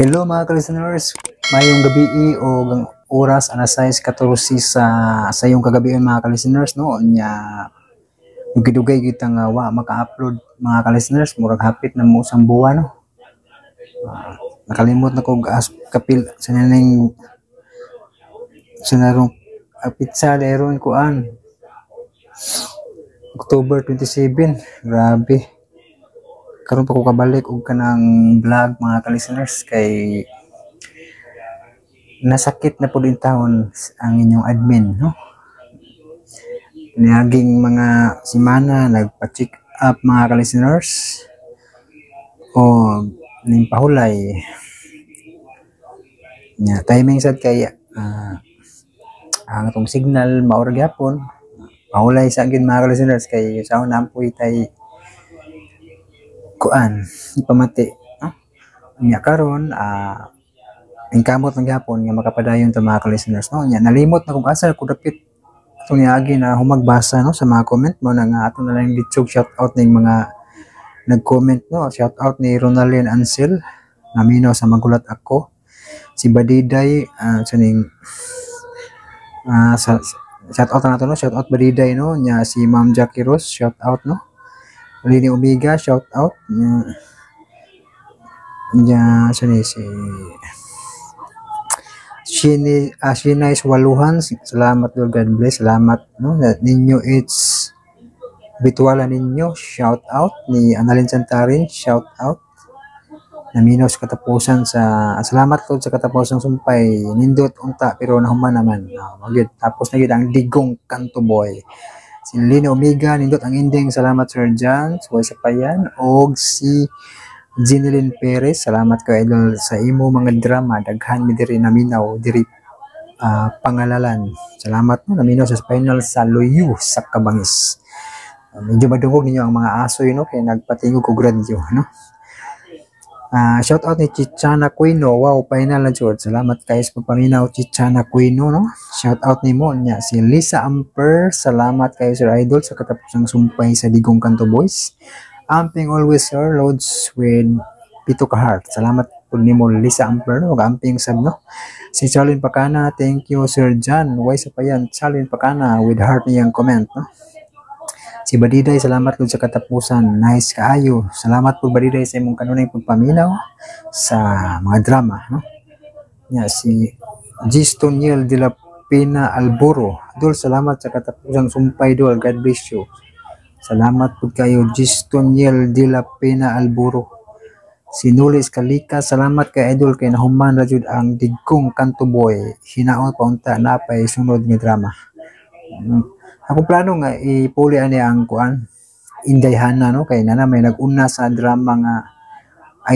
Hello, mga ka-listeners, mayong gabi o ang oras alas 6:14 sa iyong kagabion, mga ka-listeners, no. Nya dugay-dugay kita nga wa maka-upload, mga ka-listeners, murag hapit na mo isang buwan, no. Nakalimot na kog as kapil sa naning sa narong pitsa dayron kuan October 27. Grabe, karon pa ko kabalik og kanang vlog, mga ka-listeners, kay nasakit na pud intawon ang inyong admin, no. Niaging mga semana nagpa-check up, mga ka-listeners, o ning pahulay nya timing sad kay ang atong signal mao ra gyapon. Pahulay sa gyud, mga ka-listeners, kay sa una ampoy tay kuan ipamati, no? Nya karon ingkamot lang gyapon nga makapadayon ta, mga ka-listeners, no. Nya nalimot na kung asa ko dapit atong niagi na humagbasa, no, sa mga comment mo na nga ato na lang litsog shout out ning mga nag-comment, no. Shout out ni Ronalyn Ansel, naminaw sa Magulat Ako. Si Badiday, sa ning sa shout out na to, no. Shout out Badiday, no. Nya si Ma'am Jackie Rose, shout out, no. Lini Omega, shout out. Nya nya sa ni si Shini Shinais Waluhan, salamat Lord, God bless, salamat, no. Ninyo it's Bituala ninyo, shout out ni Annalyn Santarin, shout out. Naminaw sa katapusan sa, salamat Lord sa katapusang sumpay, nindot unta pero nahuman naman. Magyud tapos na gyud ang Digong Kanto Boy. Si Lino Omega, nindot ang ending, salamat Sir John, suway sa payan. Og si Jeneline Perez, salamat ko idol sa imo mga drama, daghan mi diri naminaw diri pangalalan. Salamat, no, naminaw sa final sa Luyu sa Kabangis. Medyo madungog ninyo ang mga aso yun, no? Kaya nagpatingog og radyo, no? Shout out ni Chichana Quino. Wow, final na jud. Salamat kayo sa pagpaminaw, Chichana Quino, no? Shout out ni mo niya si Lisa Amper. Salamat kayo, Sir Idol, sa katapusang sumpay sa Digong Kanto Boys. Amping always, sir, loads with pito ka heart. Salamat po nimo, Lisa Amper, no? Amping sab, no? Si Charlene Pacana, thank you, Sir John. Why sa pa yan? Charlene Pacana with heart niyang comment, no? Si Badiday, salamat lud sa katapusan. Nice kaayo. Salamat po, Badiday, sa imong kanunay pagpaminaw sa mga drama, no? Nya si Gistoniel de la Pena Alboro. Dol, salamat sa katapusang sumpay, dol. God bless you. Salamat po kayo, Gistoniel de la Pena Alboro. Si Nulis Kalika, salamat kay idol kay nahuman ra jud ang Digong Kanto Boy. Hinaot pa unta na pay sunod nga drama. Akong plano nga ipuli ani ang kuan Inday Hana, no, kay nana may nag-una sa drama nga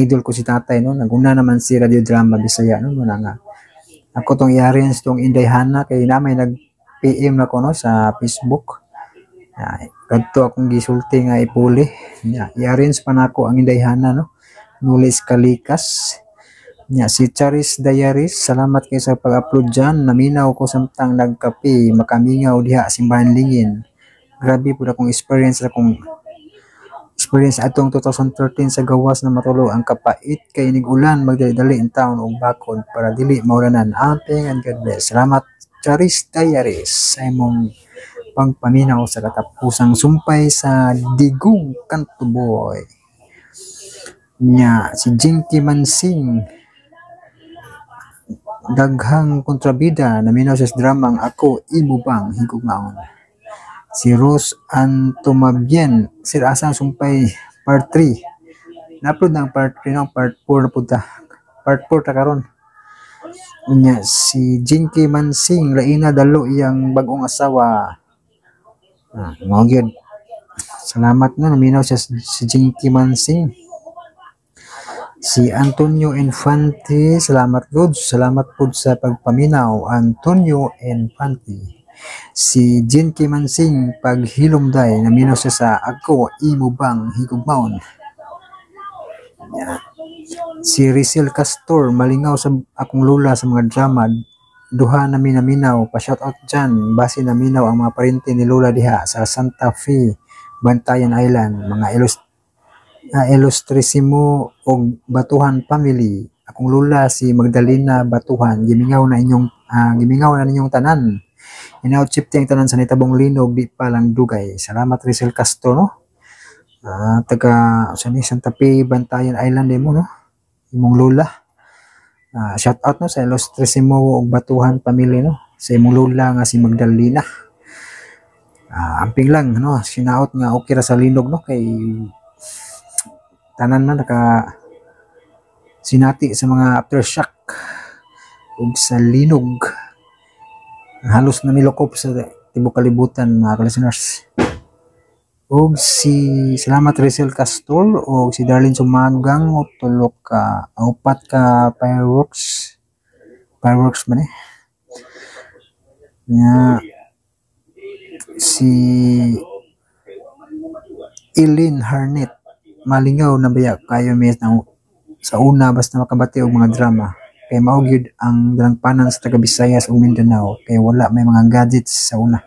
idol ko si tatay, no. Nag-una naman si Radio Drama Bisaya, no. Muna nga ako tong i-arrange tong Inday Hana kay na may nag PM na ko, no, sa Facebook. Ay, kadto akong gisulti nga ipuli. Ya, i-arrange pa nako ang Inday Hana, no. Nulis Kalikas. Nya si Charis Diaries, salamat kay sa pag-upload dyan. Naminaw ko samtang nagkape, makamingaw diha simbahan Lingin. Grabe pud akong experience atong 2013 sa gawas na matulog ang kapait kay nig-ulan, magdali-dali in town og bakod para dili maulanan. Amping and God bless. Salamat, Charis Diaries, sa imong pagpaminaw sa katapusang sumpay sa Digong Kanto Boy. Nya si Jinky Mansing, daghang kontrabida, naminaw sa dramang Ako Imo Bang Higugmaon. Si Rose Antomabien, sir, asa ang sumpay part 3? Na-upload na ang part 3, no? Part 4 na pud ta. Part 4 ta karon. Unya si Jinky Mansing, laina dalo iyang bagong asawa. Mao gyud. Salamat na naminaw siya si Jinky Mansing. Si Antonio Infante, salamat Lord. Salamat po sa pagpaminaw, Antonio Infante. Si Jinky Mansing, paghilom day, naminaw siya sa Ako Imo Bang Higugmaon. Yan. Si Rizel Castor, malingaw sa akong lula sa mga drama. Duha na minaminaw, pa shout out dyan. Base naminaw ang mga parente ni Lola diha sa Santa Fe, Bantayan Island, mga Ilustrisimo og Batuhan family. Akong lula si Magdalena Batuhan, gimingaw na ninyong tanan. Hinaut safety ang tanan sa nitabong linog di pa lang dugay. Salamat, Rizel Castro, no. Taga sa ni Santa Fe, Bantayan Island mo, no. Imong lola. Shout out, no, sa Ilustrisimo ug Batuhan family, no. Sa imong lola nga si Magdalena. Amping lang, no, sinaot nga okay ra sa linog, no, kay tanan na naka sinati sa mga aftershock ug sa linog halos na milukop sa tibok kalibutan, mga listeners. Og si salamat, Rizel Castor, og si Darlene Sumagang og tulo ka upat ka fireworks, fireworks ba ni nya. Si Eileen Harnet, malingaw na baya kayo mis ng sa una basta makabati og mga drama kay mao gyud ang dalangpanan sa taga Visayas ug Mindanao kay wala may mga gadgets sa una.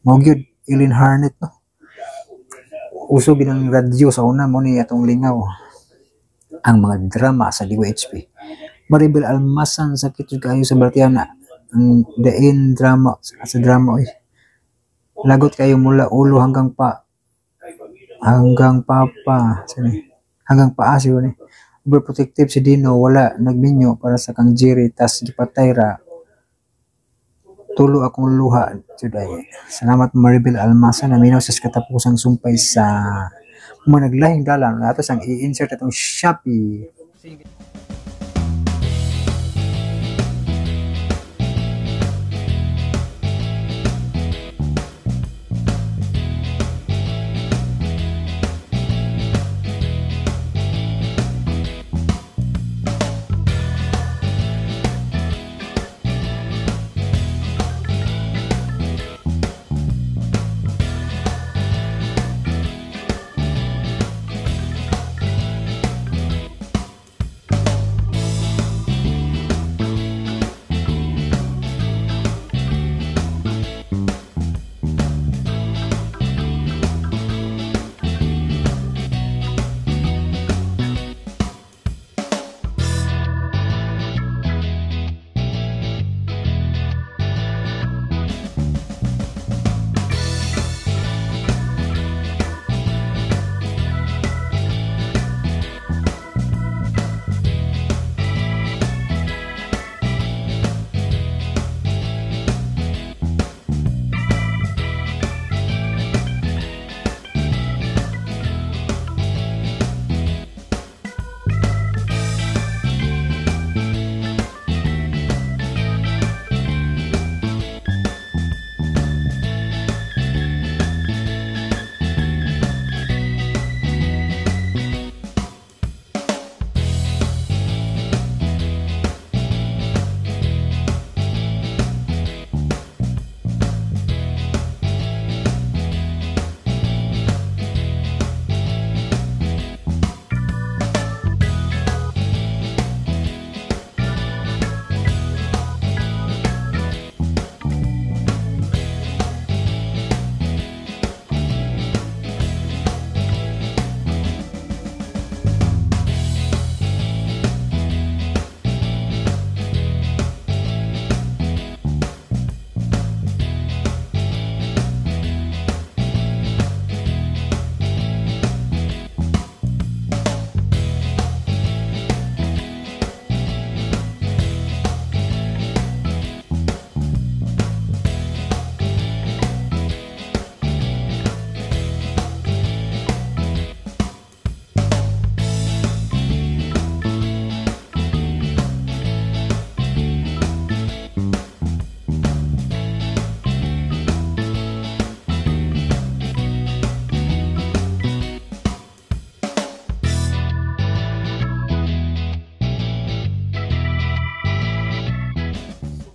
Mao gyud, Eileen Harnet, no. Uso gid ang radyo sa una, mo ni atong lingaw ang mga drama sa DYHP. Maribel Almasan, sakit jud kaayo sa balatiana ang dain drama sa drama oy. Lagot kayo mula ulo hanggang papa sini, hanggang paa siguro ni. Overprotective si Dino, wala nagminyo para sa kang Jerry, tas gipatay ra. Tulo akong luha today. Salamat, Maribel Almasan. Naminaw sa katapusang sumpay sa mga naglahing dalan nato sang i-insert atong Shopee.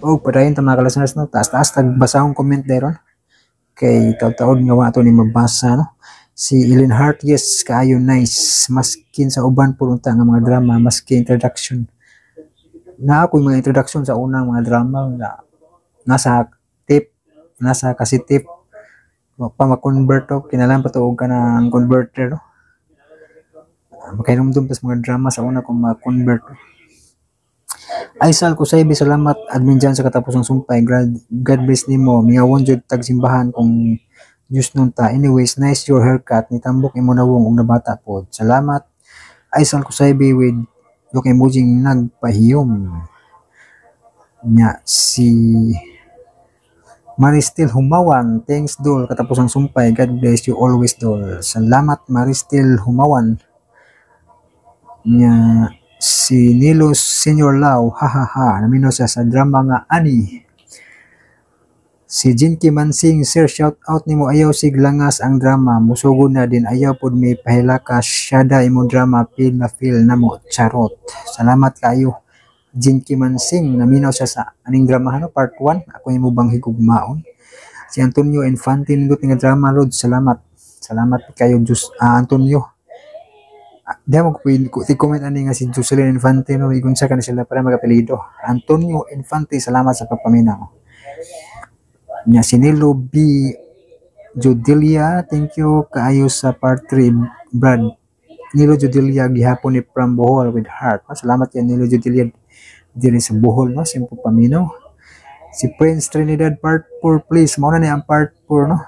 Oh, padayon ta, mga listeners, no. Taas-taas tag basahong comment deron. Kay taud-taud nga wa ato ni mabasa, no. Si Eileen Hart, yes, kaayo nice. Maskin sa uban pud unta nga mga drama, maski introduction. Na ako yung mga introduction sa unang mga drama na nasa tape, nasa kasi tape pa ma-convert to, kinahanglan pa to og kanang converter, no. Makahinumdum tas mga drama sa una kung ma-convert. Aisal Kusaybi, salamat admin dyan sa katapusang sumpay. God bless nimo. Mingawon jud tag simbahan kung Diyos nun ta. Anyways, nice your haircut. Nitambok imo nawong og nabata pod. Salamat. Aisal Kusaybi with look emoji nagpahiyom. Nya si Maristel Humawan, thanks dol katapusang sumpay. God bless you always, dol. Salamat, Maristel Humawan. Nya si Nilo Senior Lau, ha ha ha, naminaw siya sa drama nga ani. Si Jinky Mansing, sir, shout out nimo, ayaw sig langas ang drama. Musugod na din ayaw pod may pahilaka syada imo drama, feel na feel namo, charot. Salamat kayo. Jinky Mansing, naminaw siya sa aning drama no, part 1, Ako Imo Bang Higugmaon. Si Antonio Infante, nindot nga drama lod, salamat. Salamat kayo Diyos, Antonio. Di mo ko comment ani nga si Jocelyn Infante no, igun sa kanila sila para magapelido. Antonio Infante, salamat sa pagpaminaw. Nya si Nilo B. Judelia, thank you kaayo sa part 3, Brad. Nilo Judelia gihapon ni from Bohol with heart. Salamat yan Nilo Judelia diri sa Bohol no, simple paminaw. Si Prince Trinidad, part 4 please. Mao na ni ang part 4 no.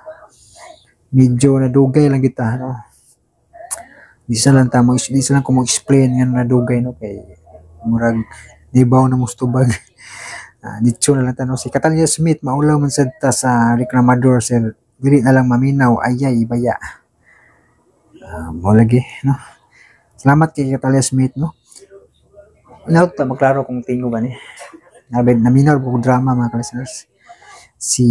Medyo nadugay lang kita no. Di sa lang tamo, di sa lang ko mo-explain nga nadugay no, kay murag nibaw na mustubag. Ditso na lang tanong si Catalina Smith, maulaw man sad ta sa reklamador sir, dili na lang maminaw, ayay baya. Mo lagi no. Salamat kay Catalina Smith no. Now ta maklaro kung tingo ba ni. Nabe naminaw ko drama mga listeners. Si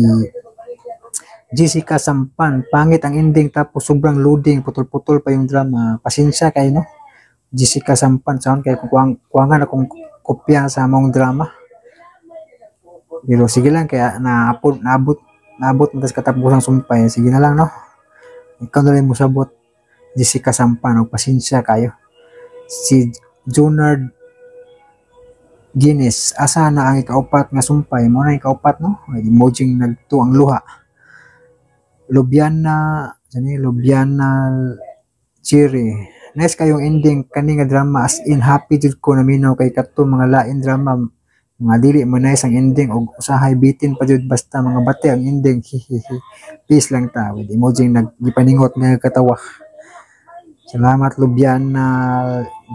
Jessica Sampan, pangit ang ending tapos sobrang loading, putol-putol pa yung drama. Pasensya kayo no. Jessica Sampan, saan kay kuwang kuwangan akong kopya sa among drama. Pero sige lang, kaya naabot naabot naabot mo tas katapusang sumpay. Sige na lang no. Ikaw na lang mo sabot Jessica Sampan, og pasensya kayo. Si Junard Guinness, asa na ang ikaupat nga sumpay? Mo na ikaupat no. Emoji nagtu ang luha. Lubiana, sani Lubiana Chiri. Nice kayong ending kani nga drama, as in happy jud ko naminaw kay kato mga lain drama mga dili man nice ang ending og usahay bitin pa jud, basta mga bati ang ending, hihihi, peace lang ta with emoji naggipaningot nga katawa. Salamat Lubiana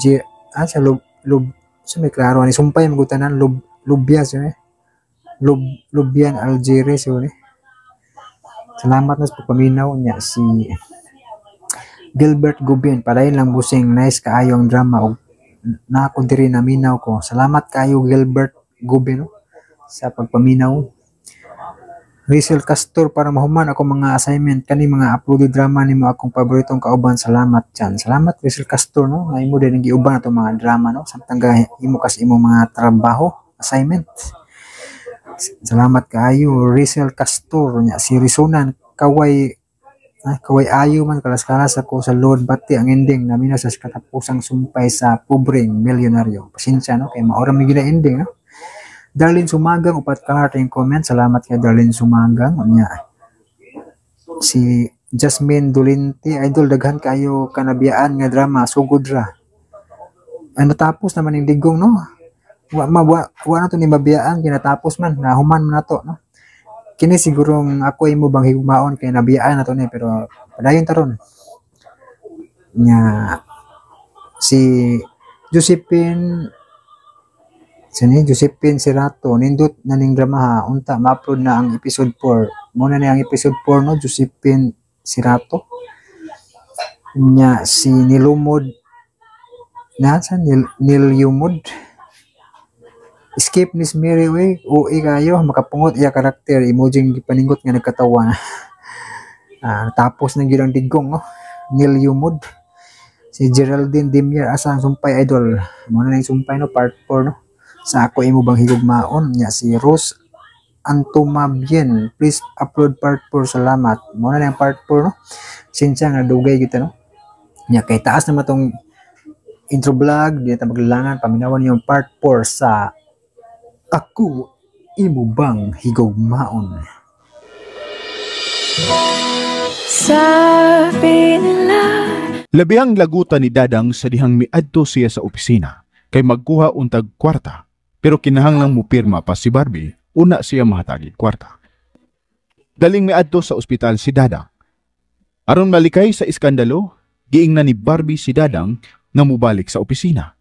G, sa lub, lub sa may klaro ani sumpay magutanan lub lubya siya eh. Lub Lubian Algeria siya eh. Salamat na sa pagpaminaw niya. Si Gilbert Gubin, padayon lang busing, nice kaayo ang drama og na ako diri naminaw ko. Salamat kayo Gilbert Gubin no, sa pagpaminaw. Rizel Castor, para mahuman ako mga assignment kani mga uploaded drama nimo akong paboritong kauban, salamat chan. Salamat Rizel Castor no, nga imo din giuban ato mga drama no samtang imo kas imo mga trabaho assignment. Salamat kaayo Rizel Castor. Nya si Rizonan kaway, kaway ayo man kalas-kalas ako sa load, bati ang ending, naminaw sa katapusang sumpay sa pobreng milyonaryo. Pasensya no kay maora mi gina ending no. Darlene Sumagang, upat ka heart yung comment. Salamat kay Darlene Sumagang. Unya. Si Jasmine Dolinte, idol daghan kayo kanabiyaan nga drama, sugod ra. Ay, natapos naman yung digong no. Wa ma wa, wa na to ni mabiyaan, kinatapos man, nahuman man nato no. Kini sigurong Ako Imo Bang Higugmaon kay nabiyaan na to ni, pero padayon taron. Nya si Josephine sini Josephine Serato, nindot na ning drama ha, unta ma-upload na ang episode 4. Muna na ang episode 4 no, Josephine Serato. Nya si Nilumod na sa Nilyumod, skip Miss Mary we ui kayo makapungot iya karakter emoji gipaningot nga nagkatawa. Tapos na gyud ang digong no, Nilyumod. Si Geraldine Demier, asa ang sumpay idol? Mo na yung sumpay no, part 4 no sa Ako Imo Bang Higugmaon. Nya si Rose Antomabien, please upload part 4, salamat. Mo na yung part 4 no. Sinsya nga dugay kita no. Nya kay taas naman tong intro vlog, di na ta maglalangan, paminawan yung part 4 sa Ako Imo Bang Higugmaon. Sabi nila. Labihang lagutan ni Dadang sa dihang miadto siya sa opisina kay magkuha untag kwarta, pero kinahanglang mupirma pa si Barbie una siya mahatagi kwarta. Daling miadto sa ospital si Dadang. Aron malikay sa iskandalo, giingnan ni Barbie si Dadang nga mubalik sa opisina.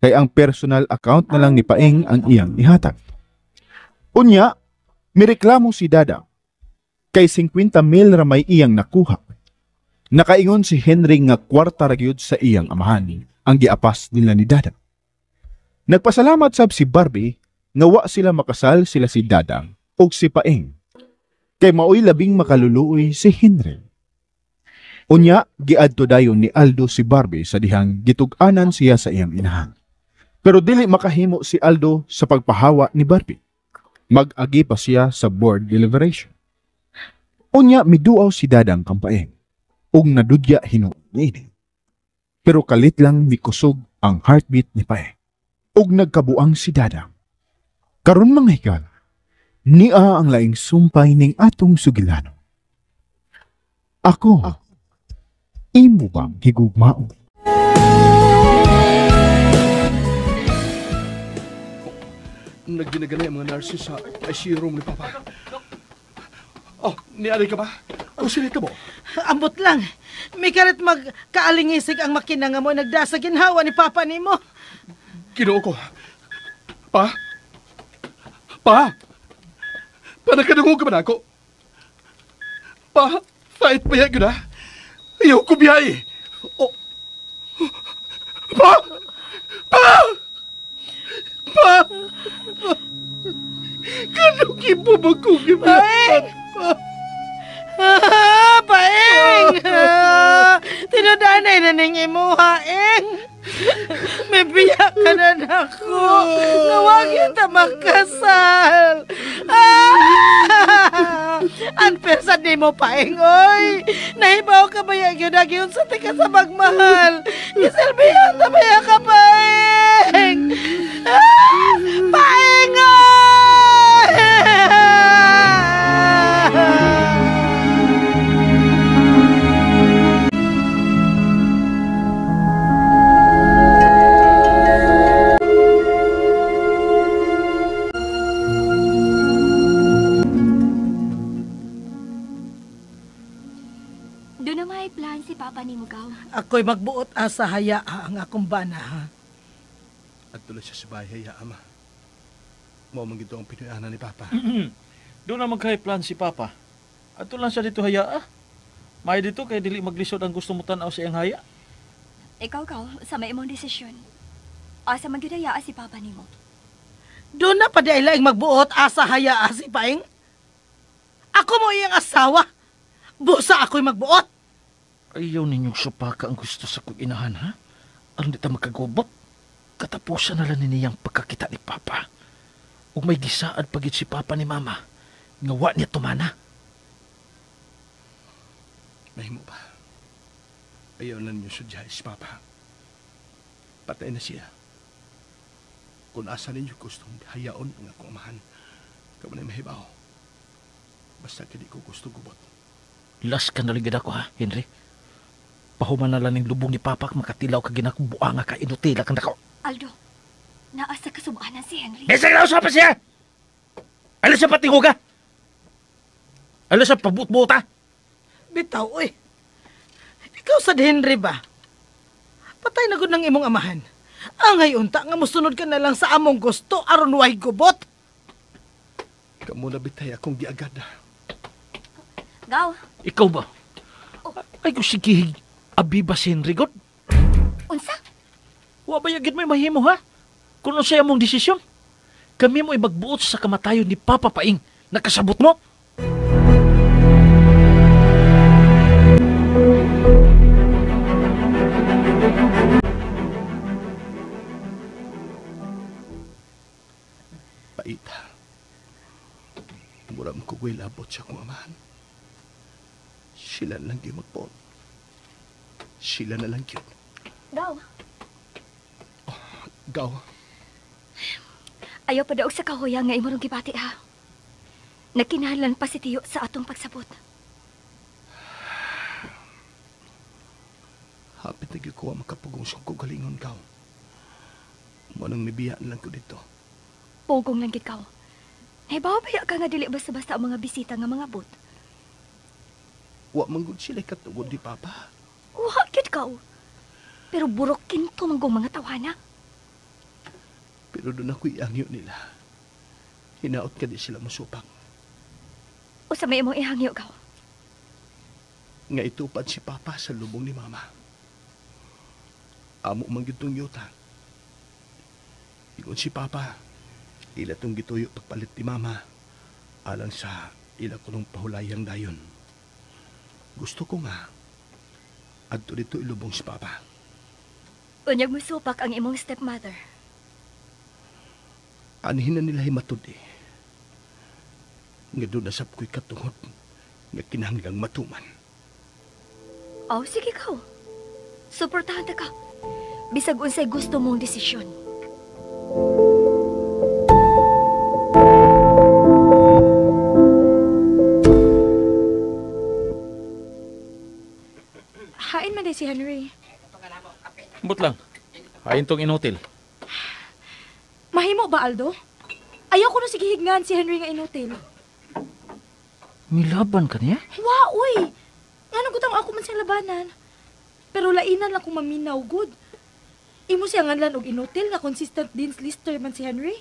Kay ang personal account na lang ni Paeng ang iyang ihatag. Unya, mireklamo si Dadang kay 50,000 ra may iyang nakuha. Nakaingon si Henry nga kwarta ra gyud sa iyang amahan ang giapas nila ni Dadang. Nagpasalamat sab si Barbie nga wa sila makasal sila si Dadang ug si Paeng. Kay maoy labing makaluluoy si Henry. Unya, giadto dayon ni Aldo si Barbie sa dihang gitug-anan siya sa iyang inahan. Pero dili makahimo si Aldo sa pagpahawa ni Barbie. Mag-agi pa siya sa board deliberation. Unya, miduaw si Dadang kang Paeng ug nadudya hinuon niini. Pero kalit lang mikusog ang heartbeat ni Paeng ug nagkabuang si Dadang. Karon mga higala, nia ang laing sumpay ning atong sugilano. Ako, imo bang higugmaon? Nagdinaganay ang mga nurses sa ICU room ni Papa. Oh, niari ka ba? Kung sila ka mo? Ambot lang. May karit magkaalingisig ang makina nga mo nagdasa ginhawa ni Papa nimo. Ginoo ko. Pa? Pa? Pa, nakadungog ka ba na ako? Pa, fight pa yan yun ha? Ayaw ko biyahe. Oh. Pa! Pa! Pa! Kanugi po ba kong gibiyahan? Pa! Paeng! Tinudanay na ning imuha, eng! May biyak ka na nako. Nawag kita makasal. Ang persa ni mo, Paeng, oy! Nahibaw ka ba yung yun sa tika sa magmahal? Isilbihan na ba ka, Paeng? Paeng, oy! Ako'y magbuot asa haya ang akong bana, ha? At tuloy siya sa bahay, haya, ama. Mao man gito ang Pinoy-ana ni Papa. Doon na magkay plan si Papa. At lang siya dito haya, ah. May dito kay dili maglisod ang gusto mo tan-aw sa iyang haya. Ikaw, Gaw, sa may imong desisyon. Asa man gyud haya si Papa nimo. Doon na pa di ay laing magbuot asa haya si Paeng. Ako mo iyang asawa. Busa ako'y magbuot. Ayaw ninyong supaka ang gusto sa kong inahan, ha? Aron di ta makagubot. Katapusan na lang niyang pagkakita ni Papa. Ug may gisaad pagit si Papa ni Mama. Nga wa niya tumana. Mahimo ba? Ayaw na ninyo sudyahay si Papa. Patay na siya. Kung asa ninyo gustong hayaon ang akong amahan, kamo na mahibaw. Basta kadi ko gusto gubot. Las ka naligid ako, ha, Henry? Pahuman na lang ng lubong ni Papa makatilaw ka ginakbuanga ka inutila kang nakaw. Aldo, naasa kasubanan si Henry. Bisa ka na siya! Alas sa patinguga! Alas sa pabutbuta! Bitaw, oy! Ikaw sad Henry ba? Patay na gud ng imong amahan. Angay unta nga musunod ka na lang sa among gusto aron way gubot. Kamu na bitay akong giagad. Gaw. Ikaw ba? Oh. Ay ko sige. Abi ba si Henry God? Unsa? Wa ba yagid may mahimo, ha? Kung unsay among desisyon, kami mo magbuot sa kamatayon ni Papa Paing. Nakasabot mo? Paita. Mura mo kugoy labot sa akong amahan. Sila lang di magbuot. Sila na lang yun. Gaw. Oh, Gaw. Ayaw pa daog sa kahoya nga imong gibati, ha. Nagkinahanglan pa si Tiyo sa atong pagsabot. na gyud ko makapugong sa kagalingon ka. Mo nang mibiya na lang ko dito. Pugong lang gid ka. Nahibaw ba ka nga dili basta-basta ang mga bisita nga mga bot? Wa man gud sila katugod ni Papa. Wa gyud ka. Pero burok kinto manggong mga tawana. Pero doon ako iangyo nila. Hinaot ka di sila masupak. Usa may imong ihangyo ka. Nga itupad si Papa sa lubong ni Mama. Amo man gyud tong yuta. Ingon si Papa, ila tong gituyo pagpalit ni Mama alang sa ila kunong pahulayang dayon. Gusto ko nga adto dito ilubong si Papa. Unyag mo supak ang imong stepmother. Anihin na nila himatod eh. Nga doon nasap ko'y katungod nga kinahanglang matuman. Oh, sige ka. Suportahan ta ka. Bisag unsay gusto mong desisyon. Hain man day si Henry. Ambot lang. Hain tong inutil. Mahimo ba, Aldo? Ayaw ko na sige hignan si Henry nga inutil. Milaban ka niya? Wa, uy! Nga gutang ako man siyang labanan. Pero lainan lang kung maminaw, good. Imo siya nganlan og inutil nga consistent din lister man si Henry.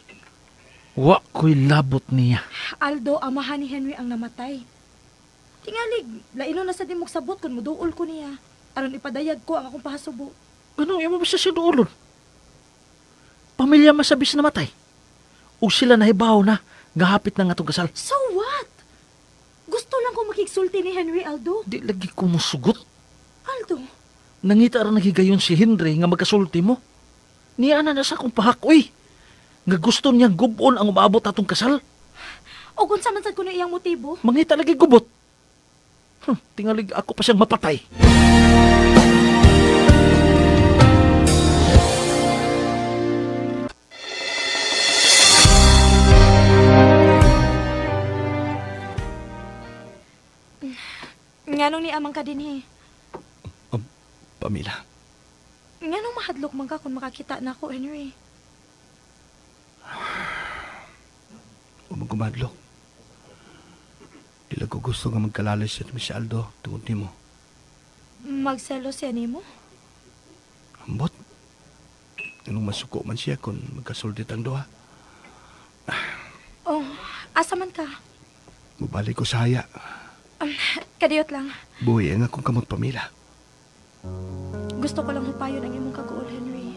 Wa ko'y labot niya. Aldo, amahan ni Henry ang namatay. Tingalig, lainon na sa di sabot kung muduol ko niya. Aron ipadayag ko ang akong pahasubo. Ano, imo ba siya sinuulon? Pamilya masabis na matay. O sila nahibaw na, nga hapit na nga itong kasal. So what? Gusto lang ko makigsulti ni Henry, Aldo. Di lagi ko musugot. Aldo? Nangita ra nagigayon si Henry nga magkasulti mo. Niya na nasa akong pahak, uy. Nga gusto niyang gubon ang umaabot atong kasal. O kung sa man sad ko na iyang motibo? Mangita lagi gubot. Tingalig ako pa siyang mapatay. Nganong ni amang ka dinhi? Pamela. Nganong mahadlok man ka kung makakita na ako, Henry? Huwag gumadlok. Dila ko gusto nga magkalala siya ni si Aldo tungod nimo. Magselo siya nimo? Ambot. Anong masuko man siya kung magkasultit ang duha? Oh, asa man ka? Mubalik ko sa haya. Kadiyot lang. Buhi ang akong kamot, Pamela. Gusto ko lang hupayon ang imong kaguol, Henry.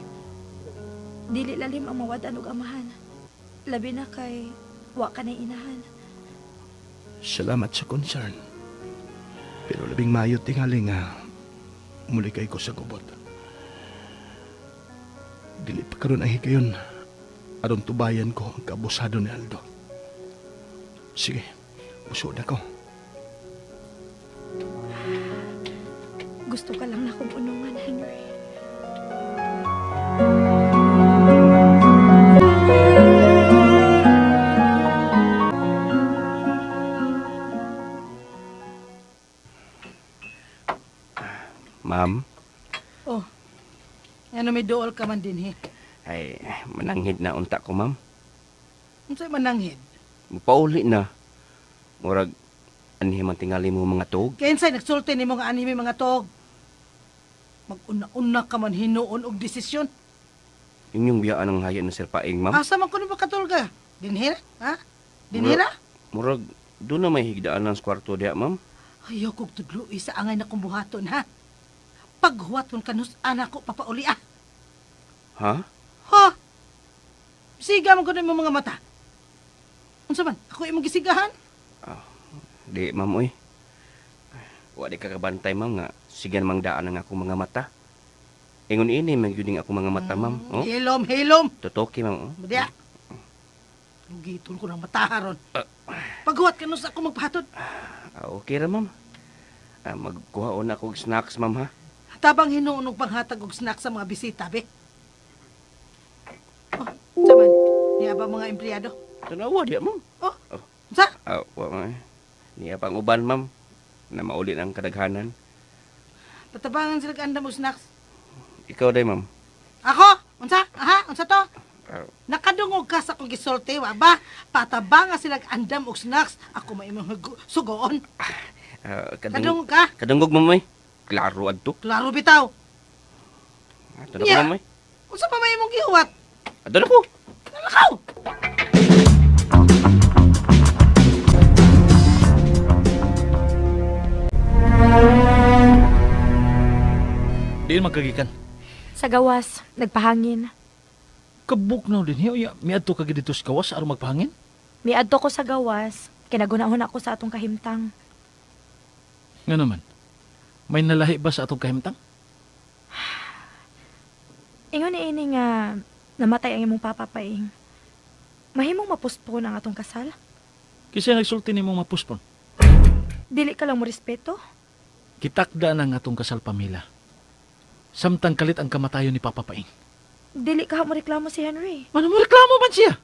Dili lalim ang mawad-an og amahan. Labi na kay wa ka na inahan. Salamat sa concern. Pero labing mayo tingali nga muli kay ko sa gubot. Dili pa karon ang higayon aron tubayan ko ang kabusado ni Aldo. Sige, usod ako. Gusto ka lang na akong unungan, Henry. Ma'am? Oh, ano may dool ka man din, he? Ay, mananghid na unta ko, ma'am. Unsay mananghid? Pauli na. Murag, anhi man tingali mo mga tog? Kaya nagsulti nimo nga anhi mga tog. Mag-una-una ka man hinuon og desisyon. Inyong biyaan ang haya ng Sir Paing, ma'am. Asa man ko ni makatulga? Dinhira? Ha? Dinhira? Murag, doon na may higdaan ng kwarto diya, ma'am. Ayaw kong tudloi sa angay na kong buhaton, ha? Paghuwat kong kanus, anak ko, papauli, ah. Ha? Ha? Siga mo ko na imong mga mata. Unsa man? Ako imong gisigahan? Di, ma'am, uy. Wa di kakabantay, ma'am, nga sigan mang daan ang akong mga mata. Ingon ini, magyuding akong mga mata, ma'am. Oh? Hilom, hilom. Tutoki, ma'am. Oh? Diya. Lugitol ko ng mata haron. Paghuwat ka sa ako magpahatod. Okay ra, ma'am. Magkuha na ako og snacks, ma'am, ha? Tabang hinuon og panghatag og snacks sa mga bisita, be. Oh, saman. Niya ba mga empleyado? Tanawa diya, ma'am. Oh, sa? Wa, ma'am. Niya pang uban, ma'am. Na mauli ang kadaghanan. Patabangan sila andam og snacks. Ikaw day, ma'am. Ako? Unsa? Aha, unsa to? Nakadungog ka sa akong gisulti, wa ba? Patabanga sila andam og snacks. Ako may imong sugoon. Kadungog ka? Kadungog, ma'am, eh. Klaro adto. Klaro bitaw. Adto na ko, ma'am, eh. Unsa pa may imong gihuwat? Adto na ko. Nalakaw. Diin magkagikan. Sa gawas, nagpahangin. Kabuk na din hiya. Miadto ka dito sa gawas aron magpahangin? Miadto ko sa gawas, kinagunahon ako sa atong kahimtang. Nga naman, may nalahi ba sa atong kahimtang? Ingon ni ini nga namatay ang imong papa paing. Mahimong mapuspon ang atong kasal? Kinsa nagsulti nimong mapuspon? Dili ka lang mo respeto? Kitakda na ang atong kasal, Pamela. Samtang kalit ang kamatayon ni Papa Paing. Dili ka mo reklamo si Henry. Ano mo reklamo man siya?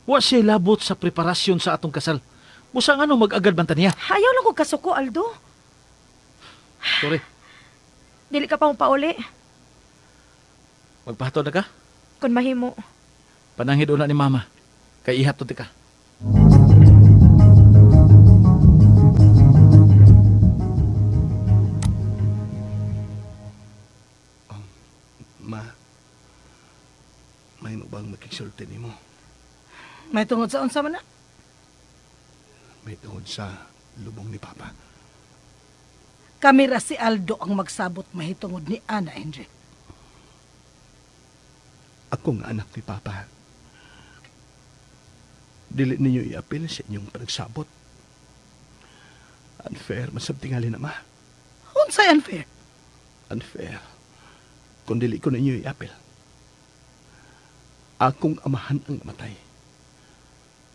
Wa siya labot sa preparasyon sa atong kasal. Busa nga no mag-agad man ta niya. Ayaw lang kog kasuko, Aldo. Sorry. Dili ka pa mo pauli. Magpahatod na ka? Kun mahimo. Pananghid una ni Mama. Kay ihatod ka. Ma, may mo bang makigsulti nimo? May tungod sa unsa man na? May tungod sa lubong ni Papa. Kami ra si Aldo ang magsabot mahitungod ni Ana, Henry. Ako nga anak ni Papa. Dili ninyo iapil sa inyong panagsabot. Unfair, masabtingali na, ma. Unsay unfair? Unfair. Kung dili ko ninyo iapil. Akong amahan ang namatay.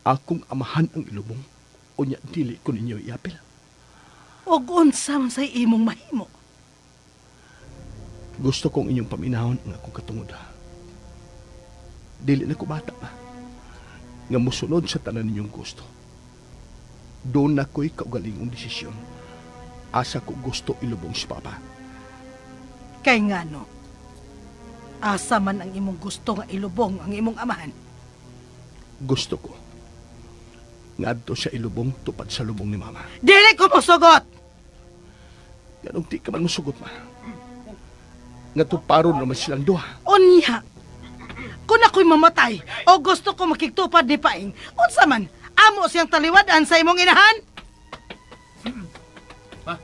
Akong amahan ang ilubong. Unya dili ko ninyo iapil. Og unsa man say imong mahimo? Gusto kong inyong paminahon ang akong katungod. Dili na ko bata ba? Nga mosunod sa tanan ninyong gusto. Doon na ko'y kaugalingong desisyon. Asa ko gusto ilubong si Papa. Kay ngano, asa man ang imong gusto nga ilubong ang imong amahan? Gusto ko ngadto sa ilubong tupad sa lubong ni Mama. Dili ko mosugot! Ganong di ka man mosugot, ma. Nga tuparon naman silang duha. Unya, kung ako'y mamatay o gusto ko makigtupad ni Paing, unsa man, amo siyang taliwadan sa imong inahan? Ma,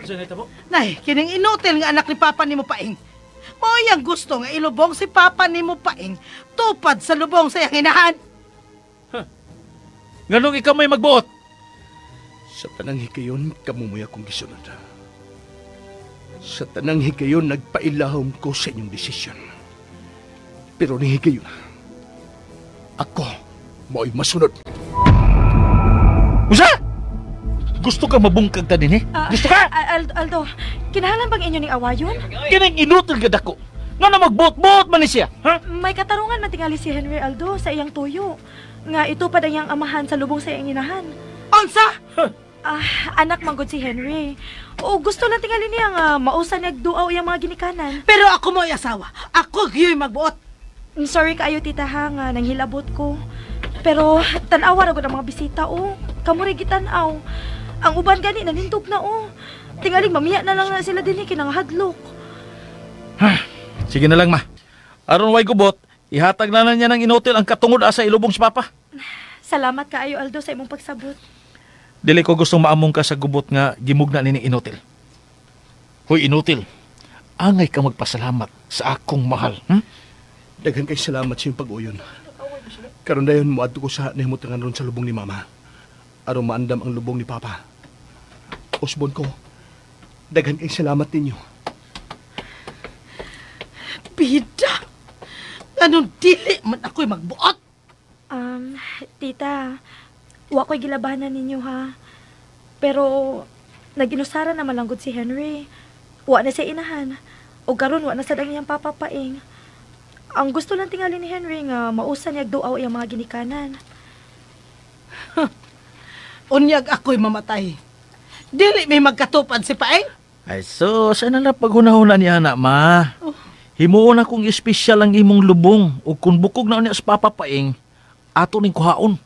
unsa na itabo? Nay, kining inutil nga anak ni Papa nimo Paing. Mao iyang gusto nga ilubong si Papa nimo Paing tupad sa lubong sa iyang inahan. Huh. Nganong ikaw may magbuot? Sa tanang higayon, kamumoy akong gisunod. Sa tanang higayon, nagpailahom ko sa inyong desisyon. Pero ni higayon, ako mo'y masunod. Usa! Gusto ka mabungkag ta din eh? Gusto ka? Aldo, kinahanglan bang inyo ning awayon? Kining inutil gad ako. Nga na magbuot-buot man ni siya, ha? May katarungan man tingali si Henry, Aldo, sa iyang tuyo. Nga ito pa iyang amahan sa lubong sa iyang inahan. Unsa? Huh. Anak manggod si Henry. O gusto lang tingali niya nga mausa niya duaw iyang mga ginikanan. Pero ako mo'y asawa. Ako gyu'y magbuot. Sorry kaayo tita ha nga nanghilabot ko. Pero tan-awa ra gud ang mga bisita o. Kamo ra gitan-aw. Ang uban gani nanindog na o. Tingaling mamiya na lang na sila dinhi kay nangahadlok. Sige na lang ma. Aron way gubot, ihatag na lang niya ng inutil ang katungod asa ilubong si Papa. Salamat kaayo Aldo sa imong pagsabot. Dili ko gustong maamong ka sa gubot nga gimugna nini inutil. Hoy inutil, angay ka magpasalamat sa akong mahal. Daghan kay salamat sa iyong pag-uyon. Karon dayon moadto ko sa nahimutangan ron sa lubong ni Mama. Aron maandam ang lubong ni Papa. Usbon ko, daghan kay salamat ninyo. Bida! Anong dili man ako'y magbuot? Tita, wa ko'y gilabanan ninyo ha. Pero nag-inusara na malanggod si Henry. Wa na siya inahan. O karon wa na sad ang iyang papa Paing. Ang gusto lang tingali ni Henry nga mausa niya duaw iyang mga ginikanan. Unyag ako'y mamatay. Dili may magkatupad si Paeng. Ay so, sana na paghunahuna niya na, ma. Oh. Himuon akong espesyal ang imong lubong ug kung bukog na unya sa Papa Paing, ato ning kuhaon.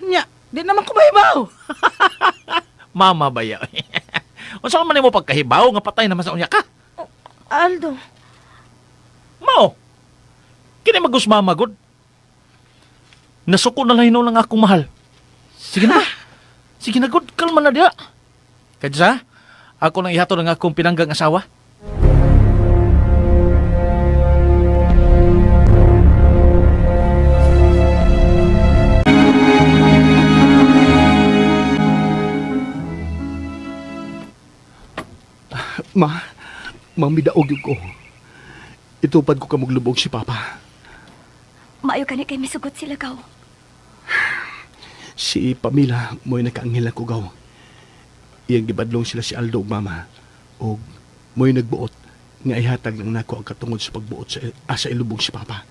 Nya, di naman ko mahibaw. Mama baya. Unsa man nimo pagkahibaw nga patay naman sa unya ka? Oh, Aldo. Mao. Kini magus mama gud. Nasuko na lang hinuon ang akong mahal. Sige na. Sige na gud, kalma na diha. Kadsa, ako nang ihatod ang akong pinanggang asawa. Ma, mamidaog yung ko. Itupad ko kamuglubog si Papa. Maayo kani kay misugot sila gaw. Si Pamela mo'y nakaanghel ko gaw. Iyang gibadlong sila si Aldo ug Mama. Og mo'y nagbuot nga ihatag lang nako ang katungod sa pagbuot sa asa ilubog si Papa.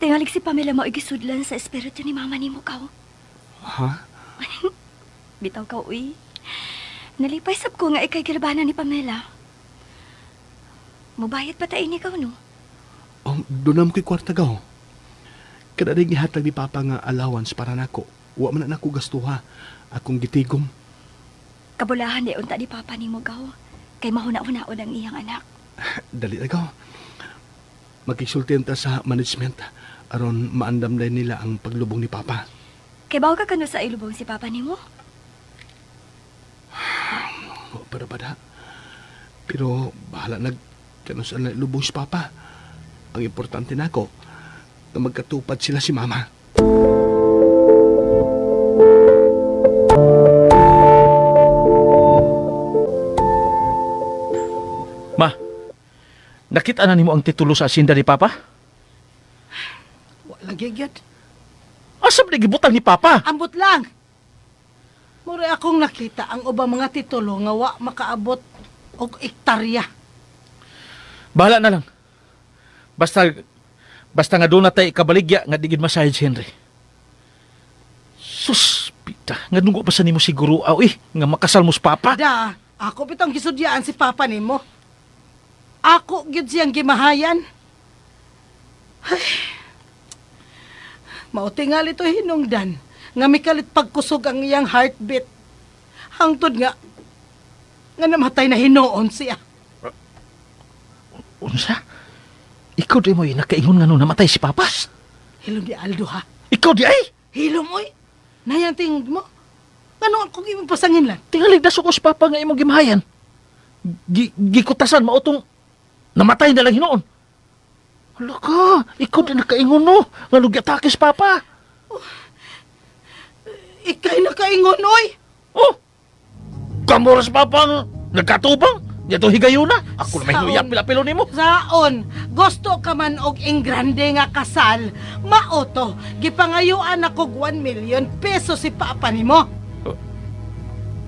Tingalig si Pamela mo'y gisudlan sa espiritu ni Mama nimo kaw. Ha? Bitaw ka, uy. Nalipay sab ko nga ikay gilabanan ni Pamela. Mubayad pa tayo ni ikaw, no? Oh, doon na mo kay kwarta gaw. Kada rin gihatag ni Papa nga allowance para nako. Wa man na nako gastuha. Akong gitigom. Kabulahan di unta ni Papa ni mo gaw. Kay mahuna-hunaon ang iyang anak. Dali na gaw. Magkisultihan ta sa management aron maandam na nila ang paglubong ni Papa. Kay bawo ka kano sa ilubong si Papa nimo? Wa para bada. Pero bahala nag kano sa ilubong si Papa. Ang importante nako na magkatupad sila si Mama. Ma, nakita na nimo ang titulo sa asinda ni Papa? Wala gyud. Asa ba gibutang ni Papa? Ambot lang. Mura akong nakita ang ubang mga titulo nga wa makaabot og ektarya. Bahala na lang. Basta nga doon na tayo ikabaligya nga di gid masayod si Henry. Sus, pita. Nga nunggo pa sa nimo siguro aw eh, nga makasal mo sa Papa. Da, ako bitong gisudyaan si Papa nimo. Ako gyud siyang gimahayan. Ay. Mautingal ito hinungdan nga mikalit pagkusog ang iyang heartbeat. Hangtod nga namatay na hinuon siya. Unsa? Ikaw di mo nakaingon nga nung namatay si Papa? Shh! Hilom di Aldo ha? Ikaw di ay? Hilom oy! Nayang tingog mo? Ano akong imong pasangin lang? Tingalig daso ko si Papa nga imong gimahayan. Gikutasan mautong namatay na lang hinuon. Hala ka! Ikaw di nakaingon no? Nga nung giatake si Papa. Oh, ikay nakaingon oy! Oh! Kamura si Papa nga nagkatubang! Yato higayuna. Ako na may huyap pila-pilo nimo. Saon, gusto ka man og ingrande nga kasal, maoto, gipangayuan ako 1 million peso si Papa nimo.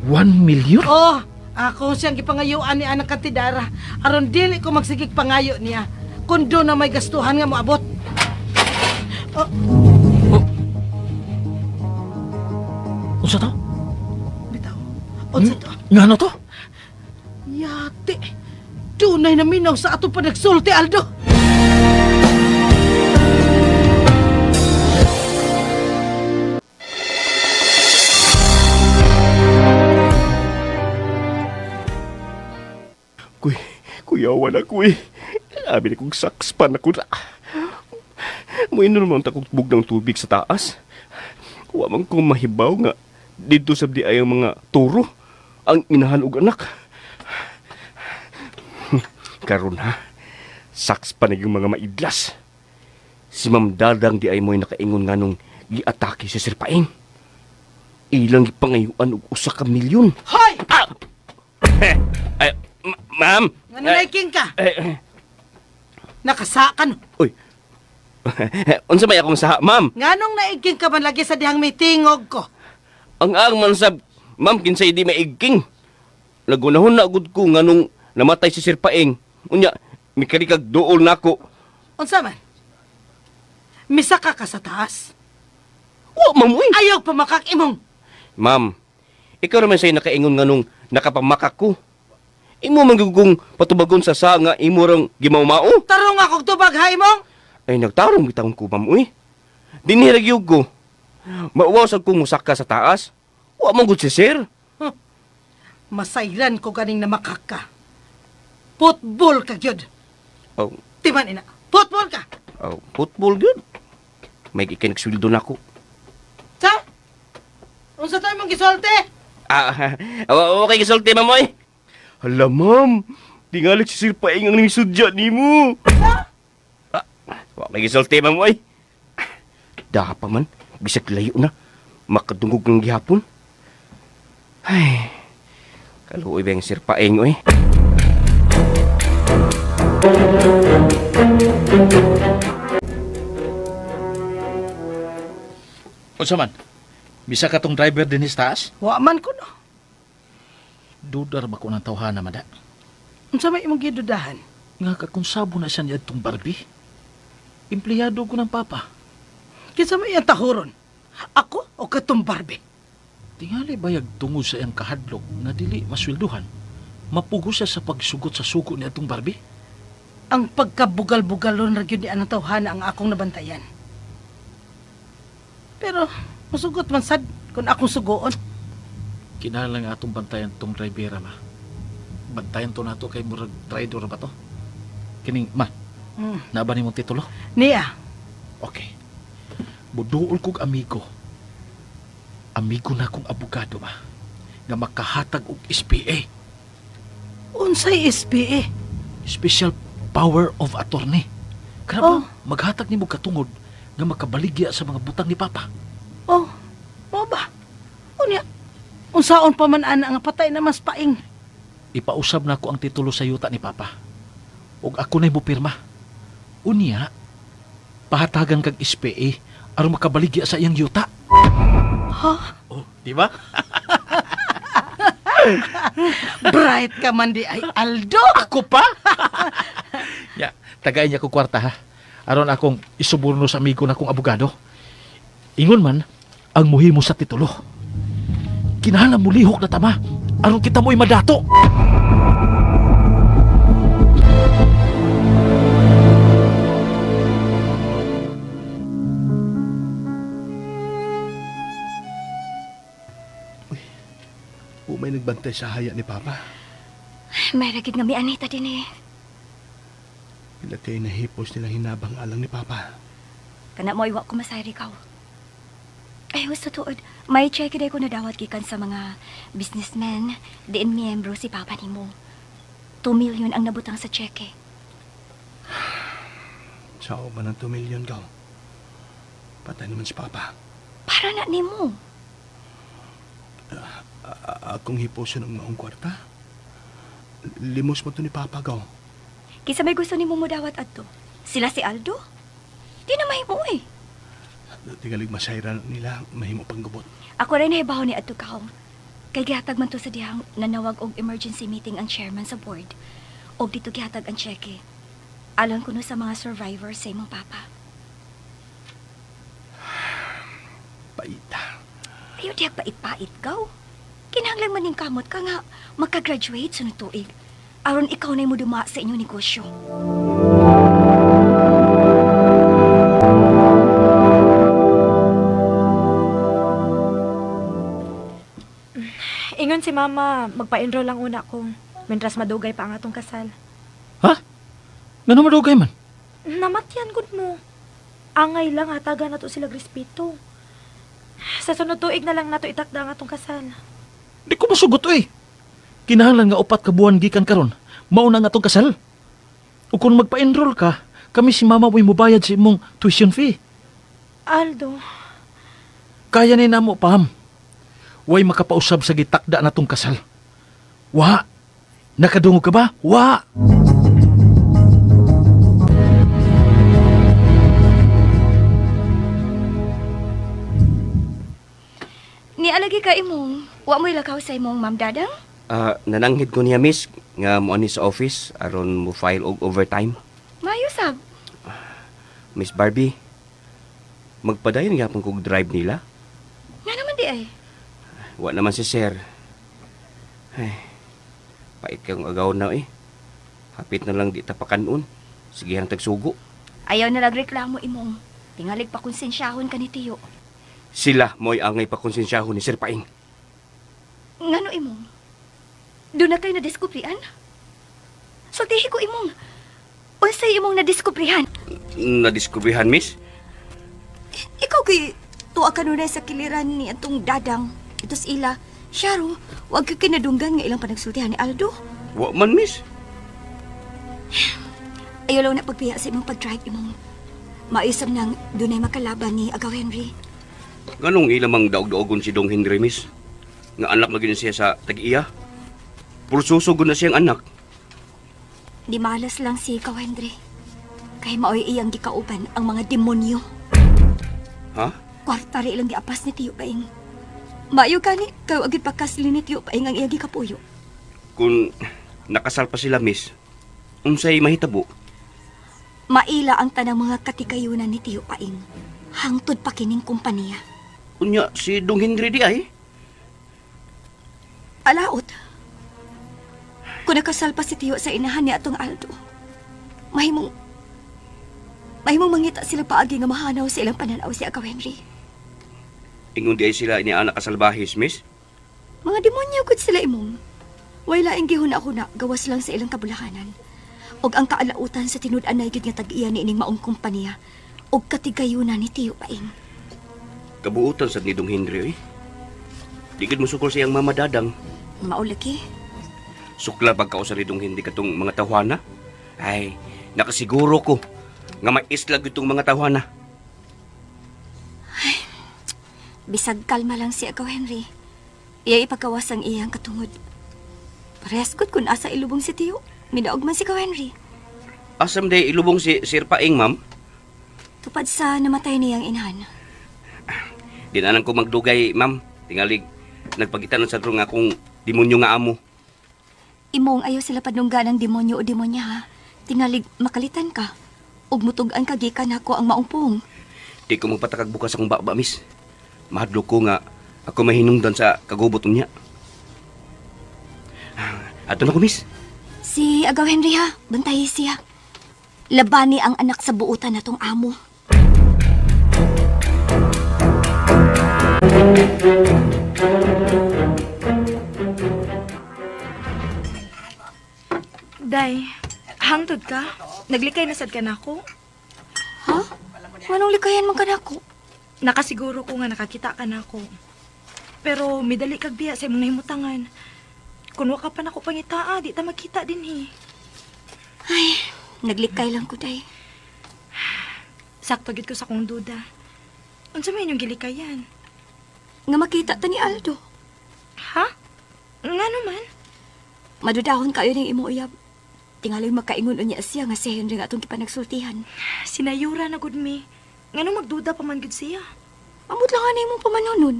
1 million? Oh, ako siyang gipangayuan ni anak kantidara. Aron dili ko magsigig pangayo niya. Kun do na may gastuhan nga moabot. Oh. Oh. Unsa to? Bitaw. Unsa to? Ngano to? Yate, dunay na minaw sa ato pa nagsulti, Aldo. Kuy, kuyawan ako eh. Abi na kong sakspan ako na. Muinom naman takong bug ng tubig sa taas. Wa man kong mahibaw nga dito sa di ay ang mga turo ang inahan og anak. Karon ha, saks pa na yung mga maidlas. Si Ma'am Dadang di ay mo'y nakaingon nga nung giatake si Sir Paing. Ilang gipangayuan og 1 ka milyon. Hoy! Ah! Ay, ma'am! Nga nalaiking ka? Nakasakan. Uy! Unsa may akong saha, ma'am? Nganong naigking ka man lagi sa dihang may tingog ko? Ang man sab, ma'am, kinsay di maigking. Lagunahon na gud ko nganong namatay si Sir Paing. Unya, mikarikag duol nako. Unsa man? Misaka ka sa taas? Wa, ma'am, uy. Ayaw pamakak imong. Ma'am, ikaw naman sa'yo nakaingon nganong Nakapamakak ko. Imo manggugong patubagon sa sa nga imo rang gimaumao. Tarong akong tubag ha imong. Ay nagtarong bitawon ko ma'am uy. Dinhi ra gyud ko. Mauwaw sad kong musaka sa taas. Wa man gud si sir. Huh. Masayran ko ganing namakak ka. Football ka gyud. Oh. Timan ina. Football ka. Oh, football gyud. May ikinagsuldo na ko. Sa? Unsa tayo mong gisulti? Ah, okay gisulti ma'am oy. Hala ma'am, tingali si Sir Paing ang sudya nimo. Ha? Ah, okay gisulti ma'am oy. Dapa man, bisag layo na, makadungog ng gihapon. Ay, kaluoy ba yung Sir Paing oy? Unsa man? Bisa ka tong driver din sa taas? Wa man ko no. Dudar ba ko ng tawhana, mada? Unsa may imong gidudahan? Nga kakonsabo na siya niadtong Barbie. Empleyado ko ng papa. Kinsa may iyang tahuron? Ako o katong Barbie? Tingali bayag tungod sa iyang kahadlok nga dili maswelduhan. Mapugo siya sa pagsugot sa sugo ni atong Barbie. Ang pagkabugal-bugalon ra gyud ni anang tawhana ang akong nabantayan. Pero masugot man sad kung akong sugoon. Kinahanglan nga atong bantayan tong drivera, ma. Bantayan to nato kay murag traidor ba to? Kining, ma. Naa ba nimong titulo? Niya. Okay. Muduol kog amigo. Amigo na kong abogado, ma. Nga makahatag og SPA. Unsay SPA? Special Power of Attorney. Kana ba, maghatag nimo katungod nga makabaligya sa mga butang ni Papa. Oh, mo ba? Unya, unsaon pa man ana nga patay na mas paing. Ipausab na ko ang titulo sa yuta ni Papa. Og ako na'y mupirma. Unya, pahatagan kag SPA aron makabaligya sa iyang yuta. Ha? Oh, di ba? Bright ka man di ay Aldo. Ako pa? Ya, tagay niya ko kwarta ha. Aron akong isuborno sa amigo na kong abogado. Ingon man, ang muhimo sa titulo. Kinahanglan mulihok na tama aron kita mo'y madato. Uy, umay nagbantay sa haya ni Papa. May ragid nga mi Anita din eh. Pila kay nahipos nilang hinabang alang ni Papa. Kana mo iwa ko masayri kaw. Ay, gusto tuod. May check day ko nadawat gikan sa mga businessmen. Diin miyembro si Papa nimo. 2 million ang nabutang sa cheque. Sao ba ng 2 million kaw? Patay naman si Papa. Para na nimo. Akong hiposo ng maong kwarta. Limos mo to ni Papa kaw. Kisa may gusto nimo modawat adto. Sila si Aldo? Di na mahimo eh. Tingalig masayra nila, mahimo pang gubot. Ako rin nahibaw ni adto kaw. Kay gihatag man to sa dihang nanawag og emergency meeting ang chairman sa board. Og dito gihatag ang cheque. Alang kuno sa mga survivors sa imong papa. Paita. Ayaw diag pait-pait kaw. Kinahanglan man ning kamot ka nga makagraduate sunod tuig. Aron ikaw na'y muduma sa inyong negosyo. Ingon si Mama, magpa-enroll lang una ko. Mentras madugay pa ang atong kasal. Ha? Ngano madugay man? Namatyan gud mo. Angay lang hatagan nato sila respeto. Sa sunod tuig na lang nato itakda ang atong kasal. Di ko masugot oy. Kinahanglan nga 4 ka buwan gikan karon, mao na nga atong kasal. O kung magpa-enroll ka, kami si Mama mo'y mubayad sa imong tuition fee. Aldo. Kaya ni namo, Pam. Way makapausab sa gitakda natong kasal. Wa. Nakadungog ka ba? Wa. Nialagi ka imong, wa mo'y lakaw sa imong Ma'am Dadang? Nananghid ko niya, miss, nga mo ani sa office aron mo file og overtime. Maayo sab. Miss Barbie, magpadayon gyapon kog drive nila. Nga naman di ay. Wa naman si sir. Ay, pait kang agaw na eh. Hapit na lang di tapakanon. Sige ang tagsugo. Ayaw na lang reklamo imong. Tingalig pa konsensyahon ka ni Tiyo. Sila mo'y angay pakonsensyahon ni Sir Paing. Ngano imong? Doon na kayo nadiskubrihan? Sultihi ko imong. Unsay imong nadiskubrihan? Nadiskubrihan, miss? Ikaw kay tuwa kanunay sa kiliran ni atong Dadang. Itos ila. Syaro, wag ka kinadunggan nga ilang panagsultihan ni Aldo. Wa man, miss. Ayaw lang na pagpiya sa imong pag-drive imong. Maisam nang dunay makalaban ni Agaw Henry. Ganong ilamang daog-daogon si Dong Henry, miss? Nga anak na gini siya sa tag-iya. Pursuso na siyang anak. Di malas lang si Ikaw Henry. Kay maoy iyang gikauban ang mga demonyo. Ha? Kwarta rin ilang giapas ni Tiyo Paing. Maayo kani, kayo agad pagkasli ni Tiyo Paing ang iyang gikapuyo. Kung nakasal pa sila, miss, unsay mahitabo? Maila ang tanang mga katikayunan ni Tiyo Paing. Hangtod pa kining kumpanya. Unya, si Dong Henry di ay? Alaot. Kung nakasal pa si Tiyo sa inahan ni atong Aldo, mahimong mangita sila paagi nga mahanaw sa ilang pananaw si Agaw Henry. Ingon di ay sila inianak kasalbahis, miss? Mga demonyo gud sila imong. Way laing gihuna-huna, gawas lang sa ilang kabulahanan. Og ang kaalautan sa tinud-anay gid nga tag-iya ni ining maong kompanya og katigayunan ni Tiyo Paing. Kabuutan sad ni Dong Henry, oy. Di gid mosukol siyang mama Dadang. Maulaki. Sukla pagkausa ni Dong Henry katong mga tawhana. Ay, nakasiguro ko nga maislag itong mga tawhana. Ay, bisag kalma lang si Agaw Henry. Iya ipagawas ang iyang katungod. Parehas gud kun asa ilubong si Tiyo. Midaog man si Agaw Henry. Asam day ilubong si Sir Paing, ma'am? Tupad sa namatay niyang inahan. Di na lang ko magdugay, ma'am. Tingalig, nagpagita ng sadro nga akong demonyo nga amo. Imong ayaw sila padungga ng demonyo o demonya, ha? Tingalig, makalitan ka. Ug mutug-an ka gikan ako ang maungpong. Di ko magpatakag bukas akong baba, miss. Mahadlok ko nga ako mahinungdan sa kagubot niya. Ato na ko, miss. Si Agaw Henry, ha? Bantayi siya. Labani ang anak sa buutan na tong amo. Day, hangtod ka? Naglikay na sad ka nako? Ha? Anong likayan man ka nako? Nakasiguro ko nga nakakita ka nako. Pero midali kag biya sa imong nahimutangan. Kun wa ka pa nako pangitaa, di ta magkita dinhi. Ay, naglikay lang ko, day. Sakto gid ko sa akong duda. Unsa may inyong gilikayan? Nga makita ta ni Aldo. Ha? Ngano man? Madudahon kayo ning imo uyab. Tingali makaingon unya siya nga si Henry nga atong gipanagsultihan. Sinayura na gud mi. Ngano magduda pa man gud siya? Amot lang ani imong pamanunon.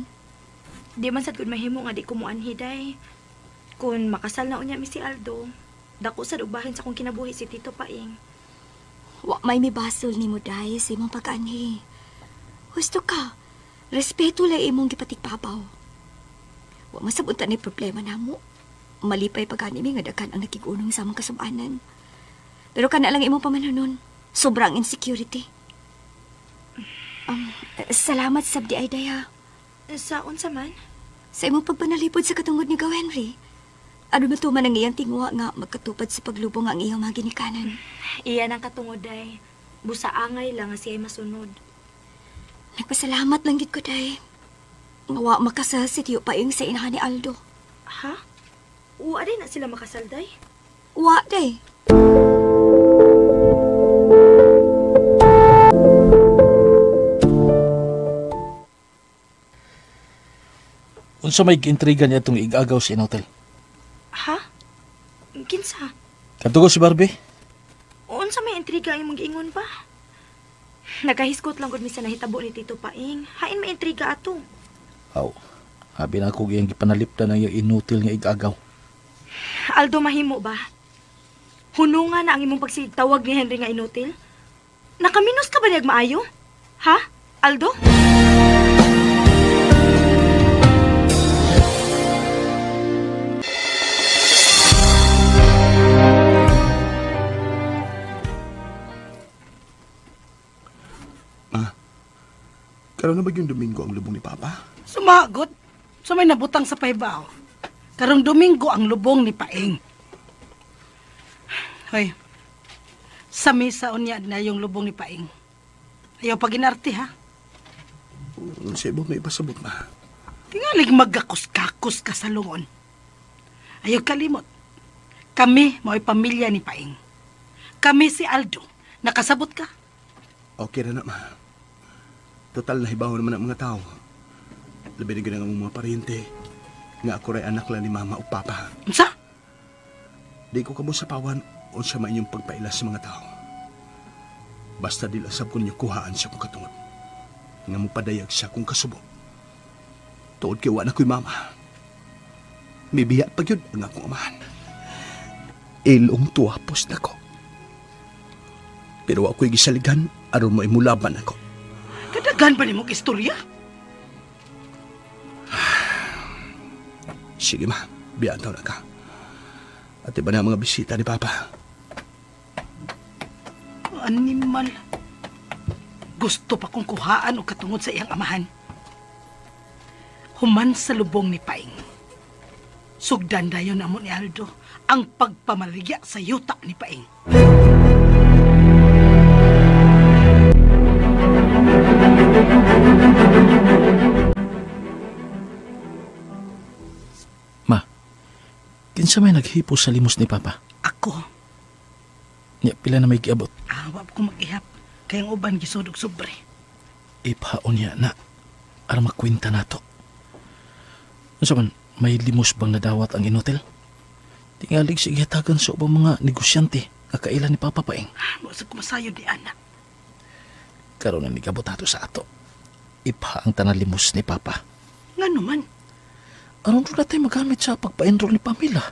Di man sad gud mahimo nga di ko moanhi, day. Kun makasal na unya mi si Aldo, dako sad og bahin sa akong kinabuhi si Tito Paing. Wa may mibasol nimo, day, sa imong pag-anhi. Husto ka. Respeto lay imong gipatigpabaw. Wa masab unta ni problema namo. Malipay pag-ani mi nga daghan ang nakigunong sa among kasubanan. Pero kana lang imong pamanunon. Sobrang insecurity. Salamat sabdi ay daya. Sa unsa man? Sa imong pagpanalipod sa katungod ni Gaw Henry. Ano matuman ang iyang tinguha nga magkatupad sa paglubong ang iyang mga ginikanan. Iyan ang katungod, day. Busa angay lang nga siya'y masunod. Nagpasalamat lang gid ko, day. Nga wa makasal si Tiyo Paing sa inahan ni Aldo. Ha? Wa din na sila makasal, day? Wa, day. Unsa may giintriga niya itong igagaw sa inotel? Ha? Kinsa? Kadto si Barbie? Unsa may intriga ang imong giingon ba? Nagahiskot lang gud mi sa nahitabo ni Tito Paing. Hain may intriga ato. Aw, habi na ako giyang gipanalipdan ang iyang inutil nga igagaw. Aldo, mahimo ba? Hununga na ang imong pagsigtawag ni Henry nga inutil? Nakaminos ka ba niyag maayo? Ha? Aldo? Karon na ba yung Domingo ang lubong ni Papa? Sumagot. Sumay nabutang sa pahibaw. Karong Domingo ang lubong ni Paeng. Hoy, sa misa unya na yung lubong ni Paeng. Ayaw paginarte ha. Sa ibong may ipasabot ma. Tingalig magkakus-kakus ka sa lungon. Ayaw kalimot. Kami mao'y pamilya ni Paeng. Kami si Aldo. Nakasabot ka? Okay na na ma. Total nahibaw naman ang mga tao. Labi na ganang ang mga paryente. Nga ako ray anak lang ni mama o papa. Unsa? Di ko kamo sa pawan unsa man inyong pagpaila sa mga tao. Basta di lasab ko ninyo kuhaan sa akong katungod. Nga mupadayag sa akong kasubo. Tuod kay wa na ko'y mama. Mibiya pa gyud ang akong amahan. Ilong tuwapos na ko. Pero ako'y gisaligan aron mo imulaban ako. Kadagan ba nimong istorya? Sige ma, biyaan taw na ka. At iba na ang mga bisita ni Papa. Animal. Gusto pa kong kuhaan o katungod sa iyang amahan. Human sa lubong ni Paing. Sugdan dayon amo ni Aldo ang pagpamaligya sa yuta ni Paing. Ma, kinsa may naghipo sa limos ni Papa? Ako. Nya pila na may giabot. Ah, wa ko mag-ihap. Kaya ang uban gisudog sobre. Ipaon niya na aron makwenta nato. Unsa man, may limos bang nadawat ang inotel? Tingalig sige hatagan sa ubang mga negosyante nga kaila ni Papa Paeng. Wa sa kumasayo di ana. Karon na nigabot nato sa ato. Ipa ang tanan limos ni Papa. Ngano man? Aron doon natin magamit sa pagpa-enroll ni Pamela.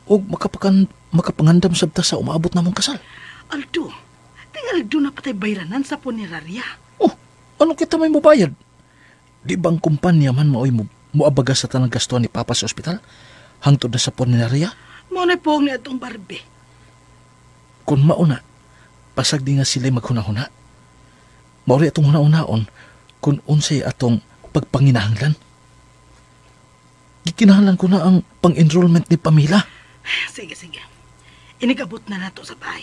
O makapangandam sabta sa umaabot namong kasal. Aldo, tingalig doon na patay bayranan sa punerarya. Oh, ano kita may mubayad? Di bang kumpanya man maoy muabaga sa tanang gastuhan ni Papa sa ospital? Hangtod na sa punerarya? Mao na pong ni atong Barbie. Kung mauna, pasag di nga sila'y maghuna-huna. Mauri atong huna-hunaon kung unsay atong pagpanginahanglan. Gikinahanglan ko na ang pang-enrollment ni Pamela. Sige, sige. Inigabot na nato sa bahay.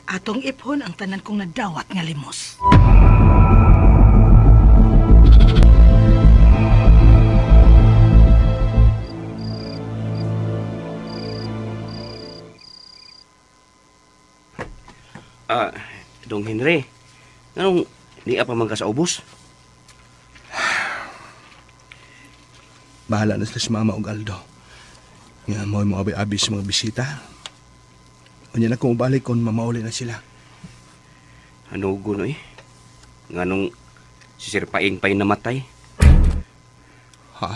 Atong iphon ang tanan kong nadawat nga limos. Dong Henry, anong di pa man ka sa ubos? Bahala na sila si Mama og Aldo. Nga mo'y moabi-abi sa mga bisita. Unya na kung ubalik kung mamauli na sila. Ano guno eh? Nga nung si Sir Paeng pa'y namatay. Ha?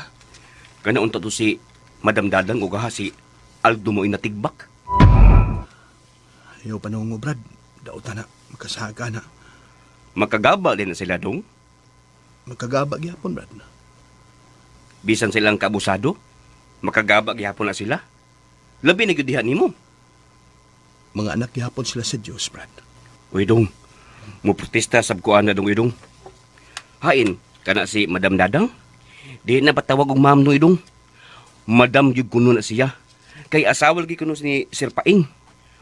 Kana unta to si Madam Dadang o gaha si Aldo mo'y natigbak. Ayaw pa nung Brad. Dauta na. Magkasaga na. Makagaba din na sila dong. Magkagaba gyapon, Brad. Bisan silang kaabusado, makagaba gyapon na sila. Labi na gyud diha nimo. Mga anak gyapon sila sa Dios, Brad. Uy dong, muprotesta sab ko ana dong idong. Hain kana si Madam Dadang. Di na patawag og ma'am no idong. Madam gyud kuno na siya. Kay asawa lagi kuno ni Sir Paing.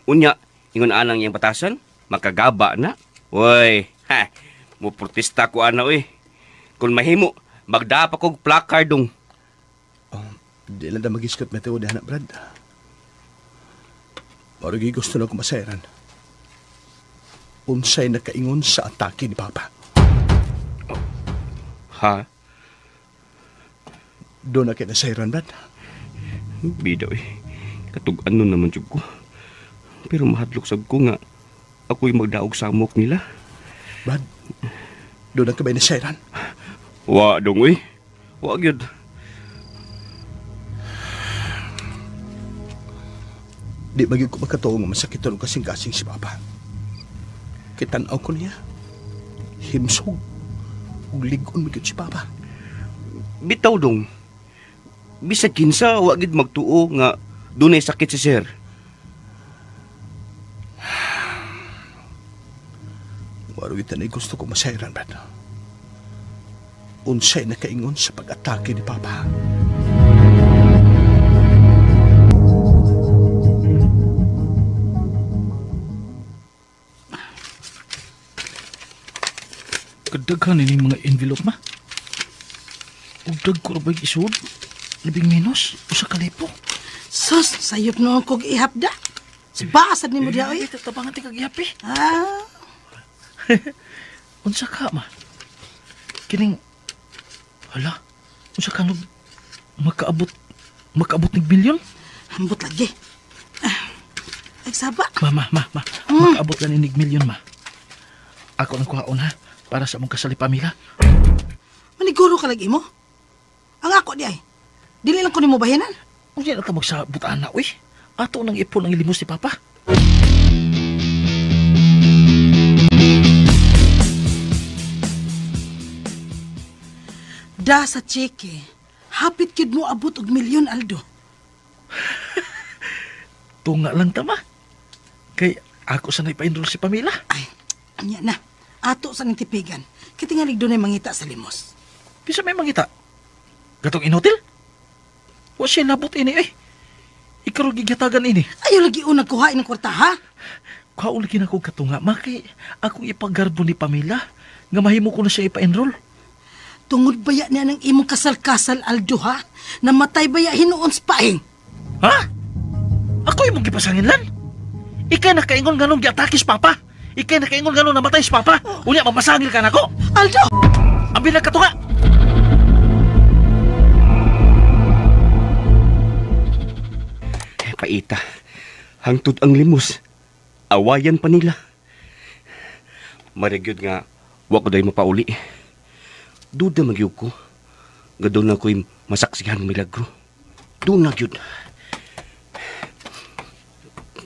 Unya ingon anang iyang batasan, makagaba na. Uy, ha, muprotesta ko ana oy. Kung mahimo, magdapa kog placard dong. Oh, di lang na mag-iskot meteo diha na, Brad. Parang gusto na kumasairan. Unsay nakaingon sa atake ni Papa. Oh. Ha? Doon na kinasairan, Brad. Bida, eh. Katug-an nun naman jud ko. Pero mahadlok sab ko nga ako'y magdaog samok nila. Brad, doon na ka ba nasairan? Wa, dong, uy. Wa, gyud. Di ba gyud ko makatuo nga masakit og kasing-kasing si Papa. Kitan-aw ko niya. Himsog. Ug lig-on magyud si Papa. Bitaw dong. Bisag kinsa wa gyud magtuo nga dunay sakit si Sir. Waro gyud tanay gusto ko masayran, Brad. Unsay nakaingon sa pag-atake ni Papa. Kadaghan ini mga envelope, ma. Ugdag ko ba'y isuod? Labing menos, usa ka lipo. Sus, sayop noon kog ihapda. Basad ni mo diha, oy. Tabangan ti kag ihap, eh. Ah. Unsa ka, ma? Kining, hala, unsa ka no, makaabot ng bilyon? Ambot lagi. Ay, saba. Ma, makaabot lang ni milyon, ma. Ako ang kuhaon, ha? Para sa mong kasali pamilya. Maniguro ka lagi mo? Ang ako di ay. Dili lang ko nimo bahinan. Unya na ka magsabutaan na, uy. Ato nang ipon ang ilimos ni Papa. Da sa cheque, hapit kyud mo abot og milyon, Aldo. Tunga lang tama. Kay ako sa naipa-enroll si Pamela. Ay, anya na. Ato sa ning tipigan. Kitingalig dunay mangita sa limos. Bisa may mangita? Gatong inotil? Wa siya nabot ini eh. Ikaw gigyatagan ini. Ayaw lagi unang kuhain ng kwarta, ha? Kuhaon lagi na akong katunga, ma. Kay akong ipagarbo ni Pamela nga mahimo ko na siya ipa-enroll. Tungod baya niya ng imong kasal-kasal, Aldo, ha? Namatay baya hinuon sa paing. Ha? Ako imong gipasanginlan? Ikay nakaingon ganong giatakis, Papa. Ikay nakaingon ganong namatay si Papa. Unya, mamasangil ka nako. Aldo! Ambil na katunga! Paita, hangtod ang limos. Awayan pa nila. Marigyod nga, wa ko dahil mapauli. Duda magyug ko. Nga doon na ko'y masaksihan ng milagro. Doon na gyud.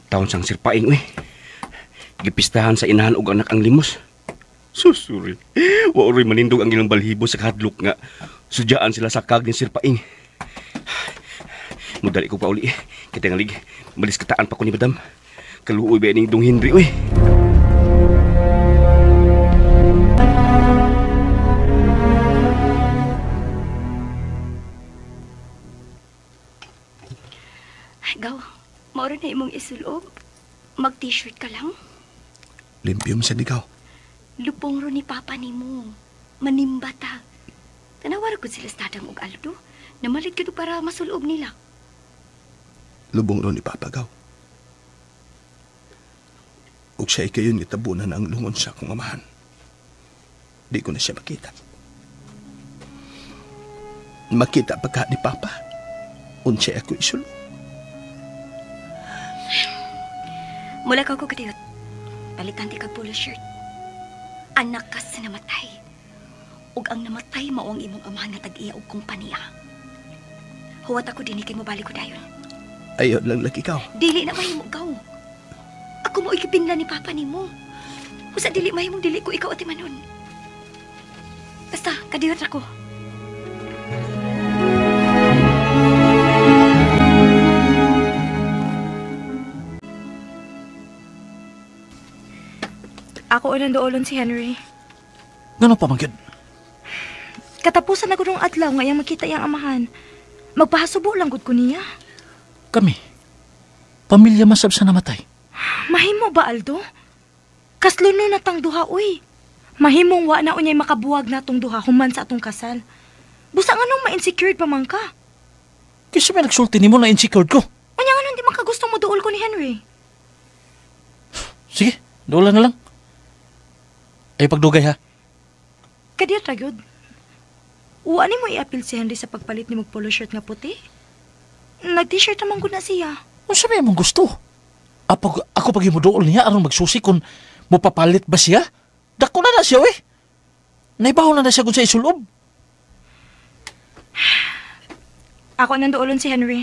Taon sang sirpaing, uy. Gipistahan sa inahan og anak ang limos. Susuri. Wa oroy manindog ang ilang balhibo sa kahadlok nga sudyaan sila sa kag ni sirpaing. Mudali ko pauli. Kita nga lig, maliskataan pa ko ni madam. Kaluoy ba ning Dong Henry, uy. Gaw, mauro na imong isulob. Mag-t-shirt ka lang. Limpyo mo sa digaw. Lupong ro ni Papa nimo. Manimba ta. Tanawar ko sila sa Dadang og Aldo. Namalit ka para masulob nila. Lubong ro ni Papa, gaw. Ug siya ikayon gitabunan ang lungon sa akong amahan. Di ko na siya makita. Makita pa ka ni Papa. Unsay ako isulob. Mula ka ko kadiyot. Palitan di ka polo shirt. Anak ka sa namatay. Ug ang namatay mao ang imong amahan nga tag-iya og kompanya. Huwat ako dinhi kay mobalik ko dayon. Ayaw lang lagi ikaw. Dili na mahimo gaw. Ako mo ikipinla ni Papa nimo. Usa dili mahimong dili ko ikaw atimanon. Basta kadiyot ra ko. Ako unang doolon si Henry. Ngano pa man gyud? Katapusan na ko nung adlaw nga iyang makita iyang amahan. Magpahasubo lang gud ko niya. Kami, pamilya masab sa namatay. Mahimo ba, Aldo? Kasluno na tang duha, uy. Mahimong wa na unyay makabuwag na tong duha human sa atong kasal. Busa nga nung ma-insecured pa man ka. Kaysa may nagsulti nimo na insecured ko. Unya nga nung di man ka gusto mo duol ko ni Henry. Sige, duolan na lang. Ay pagdugay ha. Kadiyot ra gyud. Uwa ni mo i-appeal si Henry sa pagpalit ni mag polo shirt nga puti? Nag-t-shirt naman gud na siya. Unsa may imong gusto? Ako pag imuduol niya aron magsusi kung mopapalit ba siya? Dako na na siya, eh. Naibaho na na siya kung sa isulob. Ako nandoolon si Henry.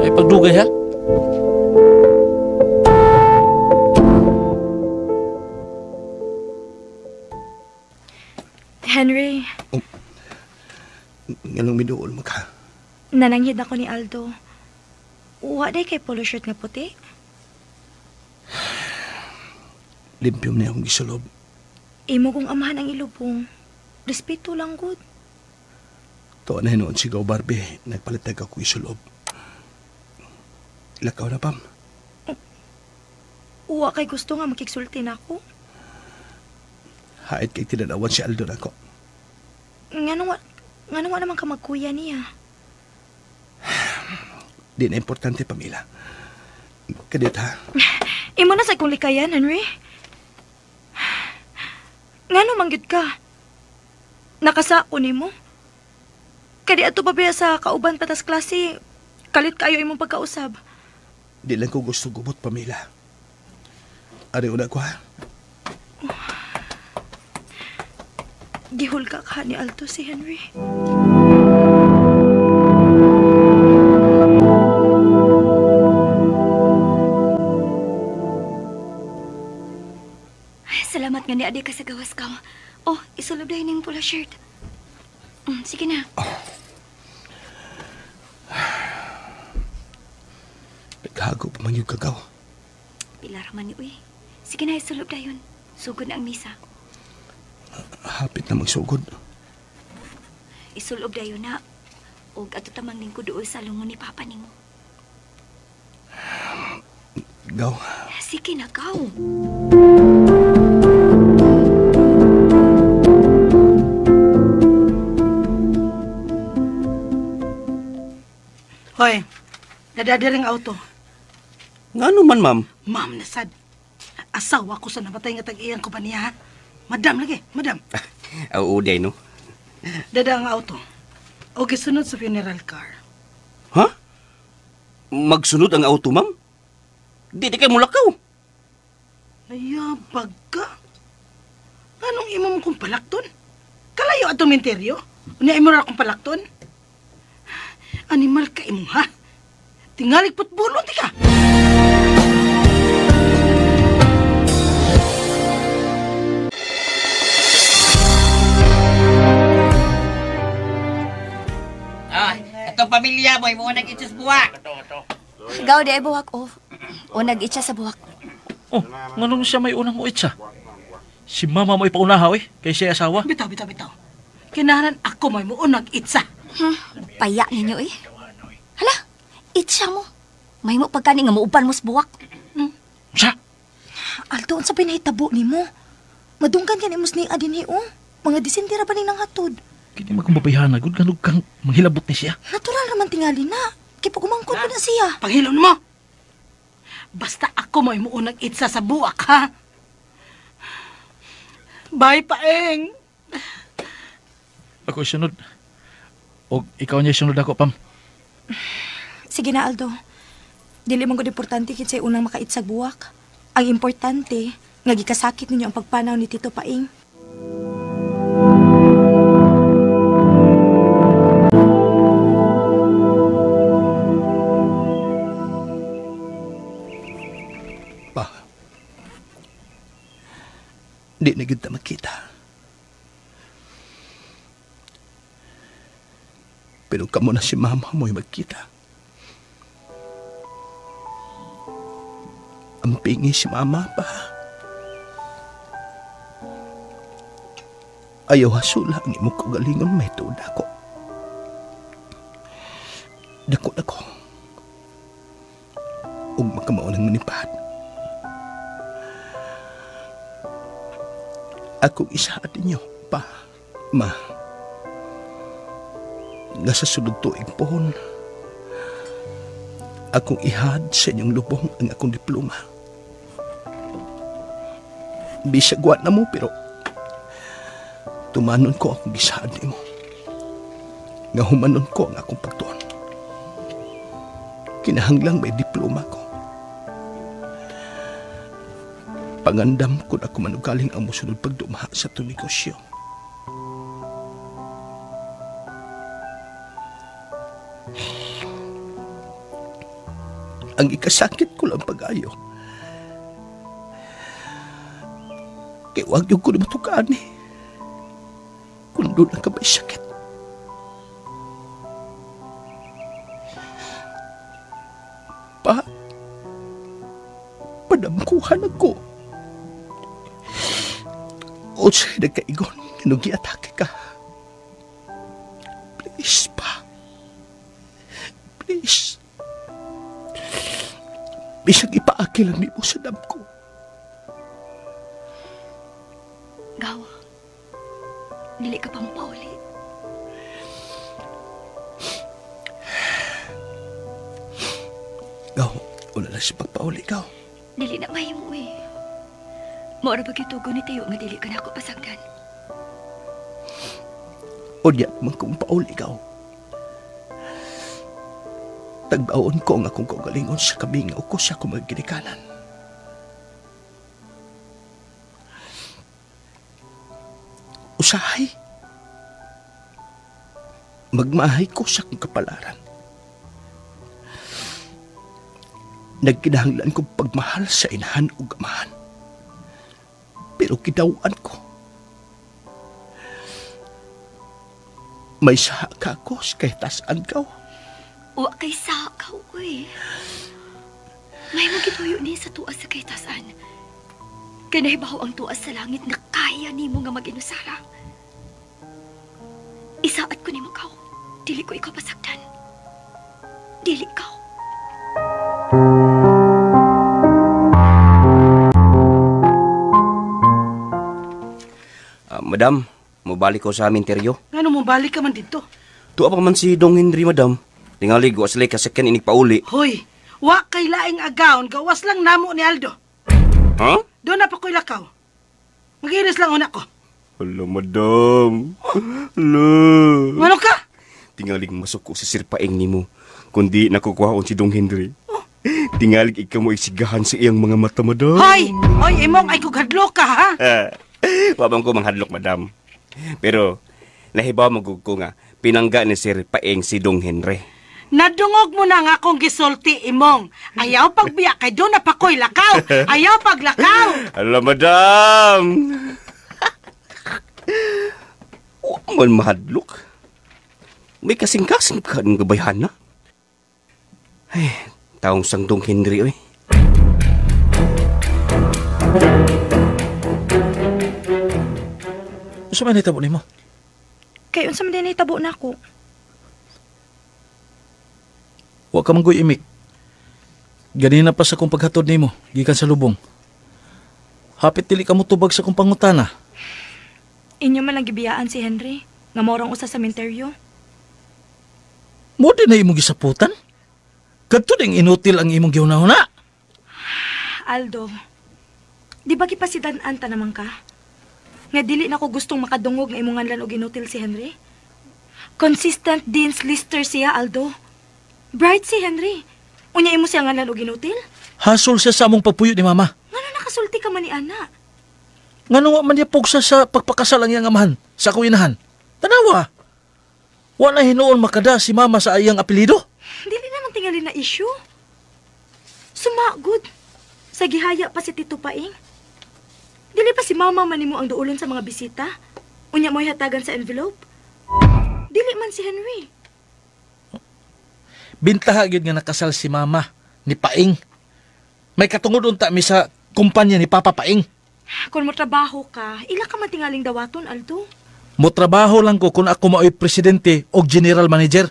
Ay pagdugay ha. Henry. Oh, nganong miduol mo ka? Nananghid ako ni Aldo. Uwa day kay polo shirt nga puti. Limpyo na akong gisulob. Imo kong amahan ang ilubong. Respeto lang gud. Tuwa na hinuon sigaw, Barbie. Nagpalitag ako isulob. Lakaw na, Pam. Uwa kay gusto nga makigsulti na ako. Hait kay tinanawan si Aldo nako. Ngano wa naman ka magkuya niya. Di na importante, Pamela. Kadit ha. Imo na sa kong likayan, Henry. Ngano mangyud ka? Nakasako nimo? Kadi ato pa biya sa kauban patas klase, kalit kayo imong pagkausab. Di lang ko gusto gubot, Pamela. Ari una ko ha. Gihulga ka ni Alto si Henry. Salamat nga ni Ade ka sa gawas ka. Oh, isulob dahil ning pula shirt. Sige na. Oh. Naghago pa man yung kagaw. Pila raman ni uy. Sige na, isulob dayon. Sugod na ang misa. Hapit na magsugod. Isulob dayon na. Og ato tamang lingkod dool sa lungon ni Papa nimo. Gaw. Sige na, gaw. Hoy, nadadiring auto. Ngano man, ma'am? Ma'am, nasad. Asawa ko sa namatay nga tag-iyang kompanya, ha? Madam lagi, madam. Oo, day, no? Dada ang auto. O gisunod sa funeral car. Ha? Magsunod ang auto, ma'am? Di kayo mulakaw. Nayabag ka. Anong imo mo kong palakton? Kalayo atong minteryo? Unya imo ra akong palakton? Animal ka imo, ha? Tingalig putbulon, ti ka! Ah, itong pamilya mo, imo nag-itsa sa buwak. Gaw, di ay buwak, oh. O nag-itsa sa buwak. Oh, nganong siya may unang uitsa? Si mama mo ipaunahaw, eh, kay siya asawa. Bitaw, bitaw, bitaw. Kinahanan ako may mo unang itsa. Paya ninyo, eh. Hala, itsa mo. May mo pagkani nga muuban mo sa buwak. Siya? Aldo, unsa pinahitabo nimo? Madunggan ka ni mo ni adin oh. Mga disentera pa ni nang hatod. Kini magkumbabayhan na, gud ganog kang manghilabot ni siya. Natural naman tingali na. Kay pag umangkon pa na siya. Panghilon mo! Basta ako may muunang itsa sa buwak, ha? Bye, Paeng! Ako sunod. O ikaw niya sunod ako, Pam. Sige na, Aldo. Dili man gud importante kinsay unang makaitsag buwak. Ang importante, nga gikasakit ninyo ang pagpanaw ni Tito Paing. Pa, di na gyud ta makita. Pero kamo na si mama mo'y magkita. Ang pingi si mama pa. Ayaw hasula ang imong kaugalingon may tuod ako. Dako dako. Ug makamao nang manipad. Akong isaad ninyo, pa, ma. Nga sa sulod tuig pohon, akong ihad sa inyong lubong ang akong diploma. Bisag wa na mo, pero tumanon ko akong gisaad nimo. Nga humanon ko ang akong pagtuon. Kinahanglang may diploma ko. Pangandam ko na kumanugaling ang musunod pagdumaha sa itong negosyo. Ang ikasakit ko lang pag-ayo. Kaya huwag yung ko na matukaan eh. Kung doon ang kabay sakit. Pa, padamkuhan ako. O sa'yo nagkaigon. Nganong giatake ka? Please pa. Please. Bisag ipaaki lang nimo sa dam ko. Gaw, dili ka pa mapauli. Gaw, wala na siya pagpauli, gaw. Dili na mahimo eh. Maura ba gitugo ni Teo nga dili ka na ako pasagdan? Unya man kong pauli, gaw. Tagbaon ko ang akong kaugalingon sa kamingaw ko sa akong mga ginikanan. Usahay, magmahay ko sa akong kapalaran. Nagkinahanglan kong pagmahal sa inahan o gamahan. Pero kidawan ko. May saha ka ko sa kahitasan ka. Wa kay saha ka, uy. May magituyo ni sa tuas sa kahitasan. Kanahibaw ang tuas sa langit na kaya nimo nga mag-inusara. Isaat ko nimo kaw. Dili ko ikaw pasaktan. Dili kaw. Madam, mubalik ko sa aminteryo. Ngano mubalik ka man dito? Tuwa pa man si Dong Henry, madam. Tingali, gawas sila kasakyan inig pauli. Hoy, wa kay laing agaon, gawas lang namo ni Aldo. Ha? Doon na pa ko'y lakaw. Mag-iris lang una ko. Hala, madam. Hala. Ngano ka? Tingalig masuko si Sir Paeng nimo. Kundi nakukuhaon si Dong Henry. Oh. Tingalig ikaw mo isigahan sa iyang mga mata, madam. Hoy! Hoy, imong ay kughadlok ka, ha? Wabang ko manghadlok, madam. Pero, nahibaw magug ko nga, pinangga ni Sir Paeng si Dong Henry. Nadungog mo na nga akong gisulti, imong. Ayaw pagbiya kay doon na pakoy lakaw. Ayaw paglakaw. Ala, madam. Wa man mahadlok. May kasing-kasing ka ng gabayhan na. Ay, taong sang Dong Henry, oy. Unsa man nahitabo nimo? Kay unsa man din nahitabo nako? Wa ka manggoy imik. Ganina pa sa akong paghatod nimo gikan sa lubong. Hapit dili ka motubag sa akong pangutana. Inyo man lang gibiyaan si Henry nga morong usa sa menteryo. Mo din na imong gisaputan? Kadto ding inutil ang imong gihunahuna. Aldo, di ba gipasidan-an ta naman ka? Nga dili na ko gustong makadungog nga imong nganlan og inutil si Henry. Consistent Dean's Lister siya, Aldo. Bright si Henry. Unya imo siya nganlan og inutil? Hasol siya sa among pagpuyo ni Mama. Ngano nakasulti ka man ni ana? Ngano wa man niya pugsa sa pagpakasal ang iyang amahan sa akong inahan? Tanawa. Wa na hinuon makada si Mama sa iyang apelyido. Dili naman tingali na issue. Sumagod. Sa gihaya pa si Tito Paing. Dili pa si Mama man nimo ang duulon sa mga bisita. Unya mo'y hatagan sa envelope. Dili man si Henry. Bintaha gyud nga nakasal si Mama ni Paing. May katungod unta mi sa kumpanya ni Papa Paing. Kung motrabaho ka, ila ka man tingaling dawaton, Aldo? Motrabaho lang ko kung ako mao'y presidente o general manager.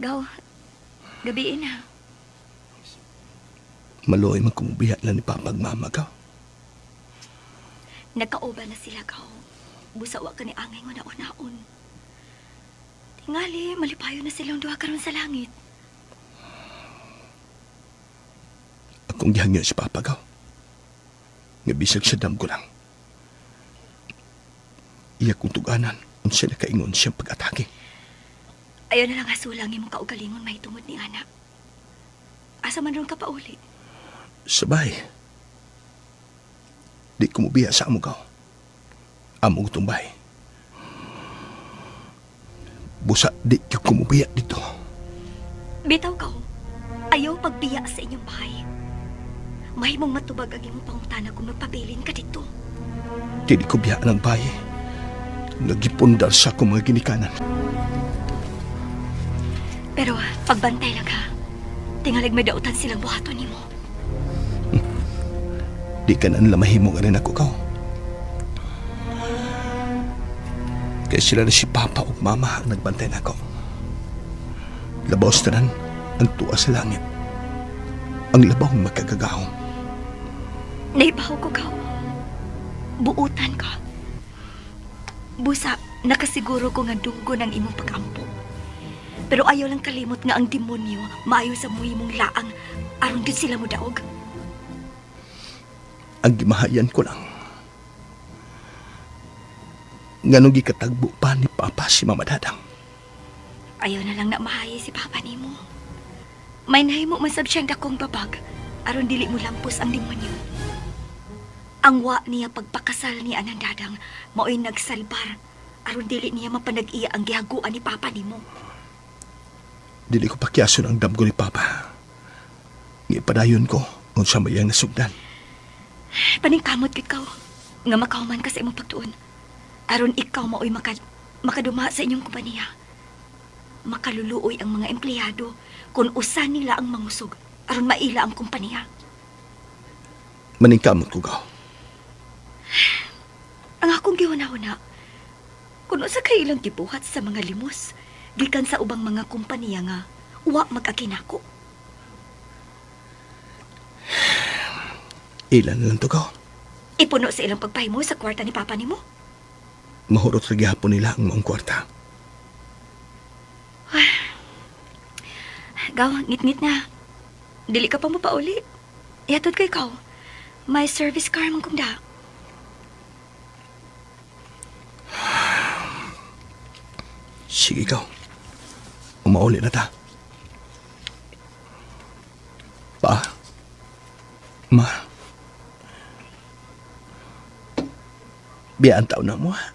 Gaw, gabiin na. Maluoy man kumubiya na ni Papa ug Mama, gaw. Nagkaoba na sila, gaw. Busawa ka ni angay nga naon-naon. Tingali, malipayo na silang duha karon sa langit. Akong gihangyo si Papa, gaw. Nga bisag sa dam ko lang. Iya kong tuganan, unsa nakaingon siyang pag-atake. Ayaw na lang hasulang imong kaugalingon mahitungod ni anak. Asa man ron ka pauli? Sabay. Di ko mubiya sa amo, gaw. Amo itong bahay. Busa, di ko kumubiya dito. Bitaw ka, ayaw pagbiya sa inyong bahay. Mahimong matubag ang imong pangutana kung magpabilin ka dito. Dili ko biyaan ang bahay. Nagipundar sa akong mga ginikanan. Pero pagbantay lang ha. Tingalig may dautan silang buhaton nimo. Di ka na nila mahimo nga rin ako kaw. Kaya sila na si Papa ug Mama ang nagbantay na ako. Labaw sa tanan ang tuwa sa langit. Ang labaw magkagagahom. Naibaw ko kaw. Buutan ka. Busa, nakasiguro ko nga dunggo ng imong pag-ampo. Pero ayaw lang kalimot nga ang demonyo maayo sa muhimong laang aron gud sila mo daog. Ang gimahayan ko lang. Nganong gikatagbo pa ni Papa si Mama Dadang. Ayaw na lang na mahayi si Papa nimo. May nahimo man sab siyang dakong babag aron dili mo lampos ang demonyo. Ang wa niya pagpakasal ni Anang Dadang mao'y nagsalbar aron dili niya mapanag-iya ang gihaguan ni Papa nimo. Dili ko pakyason ang damgo ni Papa. Ngipadayon ko unsa may iyang nasugdan. Paningkamot gid kaw nga makauman ka sa imong pagtuon. Aron ikaw mao'y makaduma sa inyong kompanya. Makaluluoy ang mga empleyado kung usa nila ang mangusog aron maila ang kompanya. Maningkamot ko gaw. Ang akong gihuna-huna, kung usa kay ilang gibuhat sa mga limos, gikan sa ubang mga kompanya nga wa mag-akinako. Ilan lang to gaw. Ipuno sa ilang pagpahimo sa kwarta ni Papa nimo. Mahurot ra gihapon nila ang maong kwarta. Gaw, ngit-ngit na. Dili ka pa mo pauli. Ihatod ko ikaw. May service car man kong da. Sige ikaw. Umauli na ta. Pa. Ma. Biyaan taon na mo ha.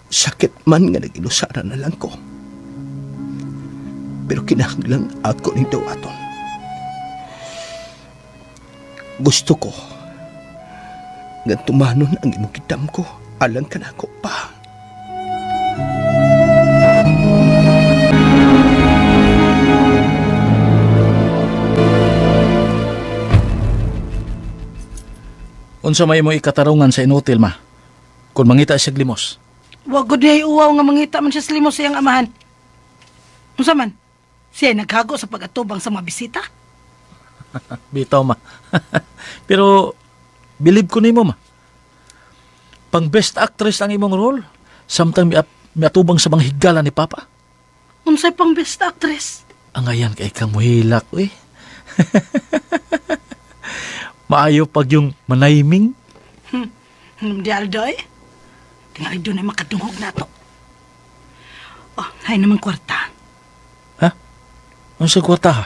Sakit man nga nag-inusaran na lang ko. Pero kinahanglan ako ning dawaton. Gusto ko nga tumanon ang imong gidam ko alang kanako pa. Unsa may mo ikatarungan sa inutil, ma? Kung mangita siya limos. Wa gud niya uwaw nga mangita man siya sa limos sa iyang amahan. Unsa man? Siya naghago sa pag-atubang sa mga bisita? Bitaw, ma. Pero believe ko nimo, ma. Pang best actress ang imong role. Samtang miatubang sa mga higala ni Papa. Unsay pang best actress? Angayan kay kang muhilak, uy. Maayo pag yung manayming. Di Aldo, eh. Tingali doon ay makadungog na to. Oh, hay naman kwarta. Ha? Unsa kwarta ha?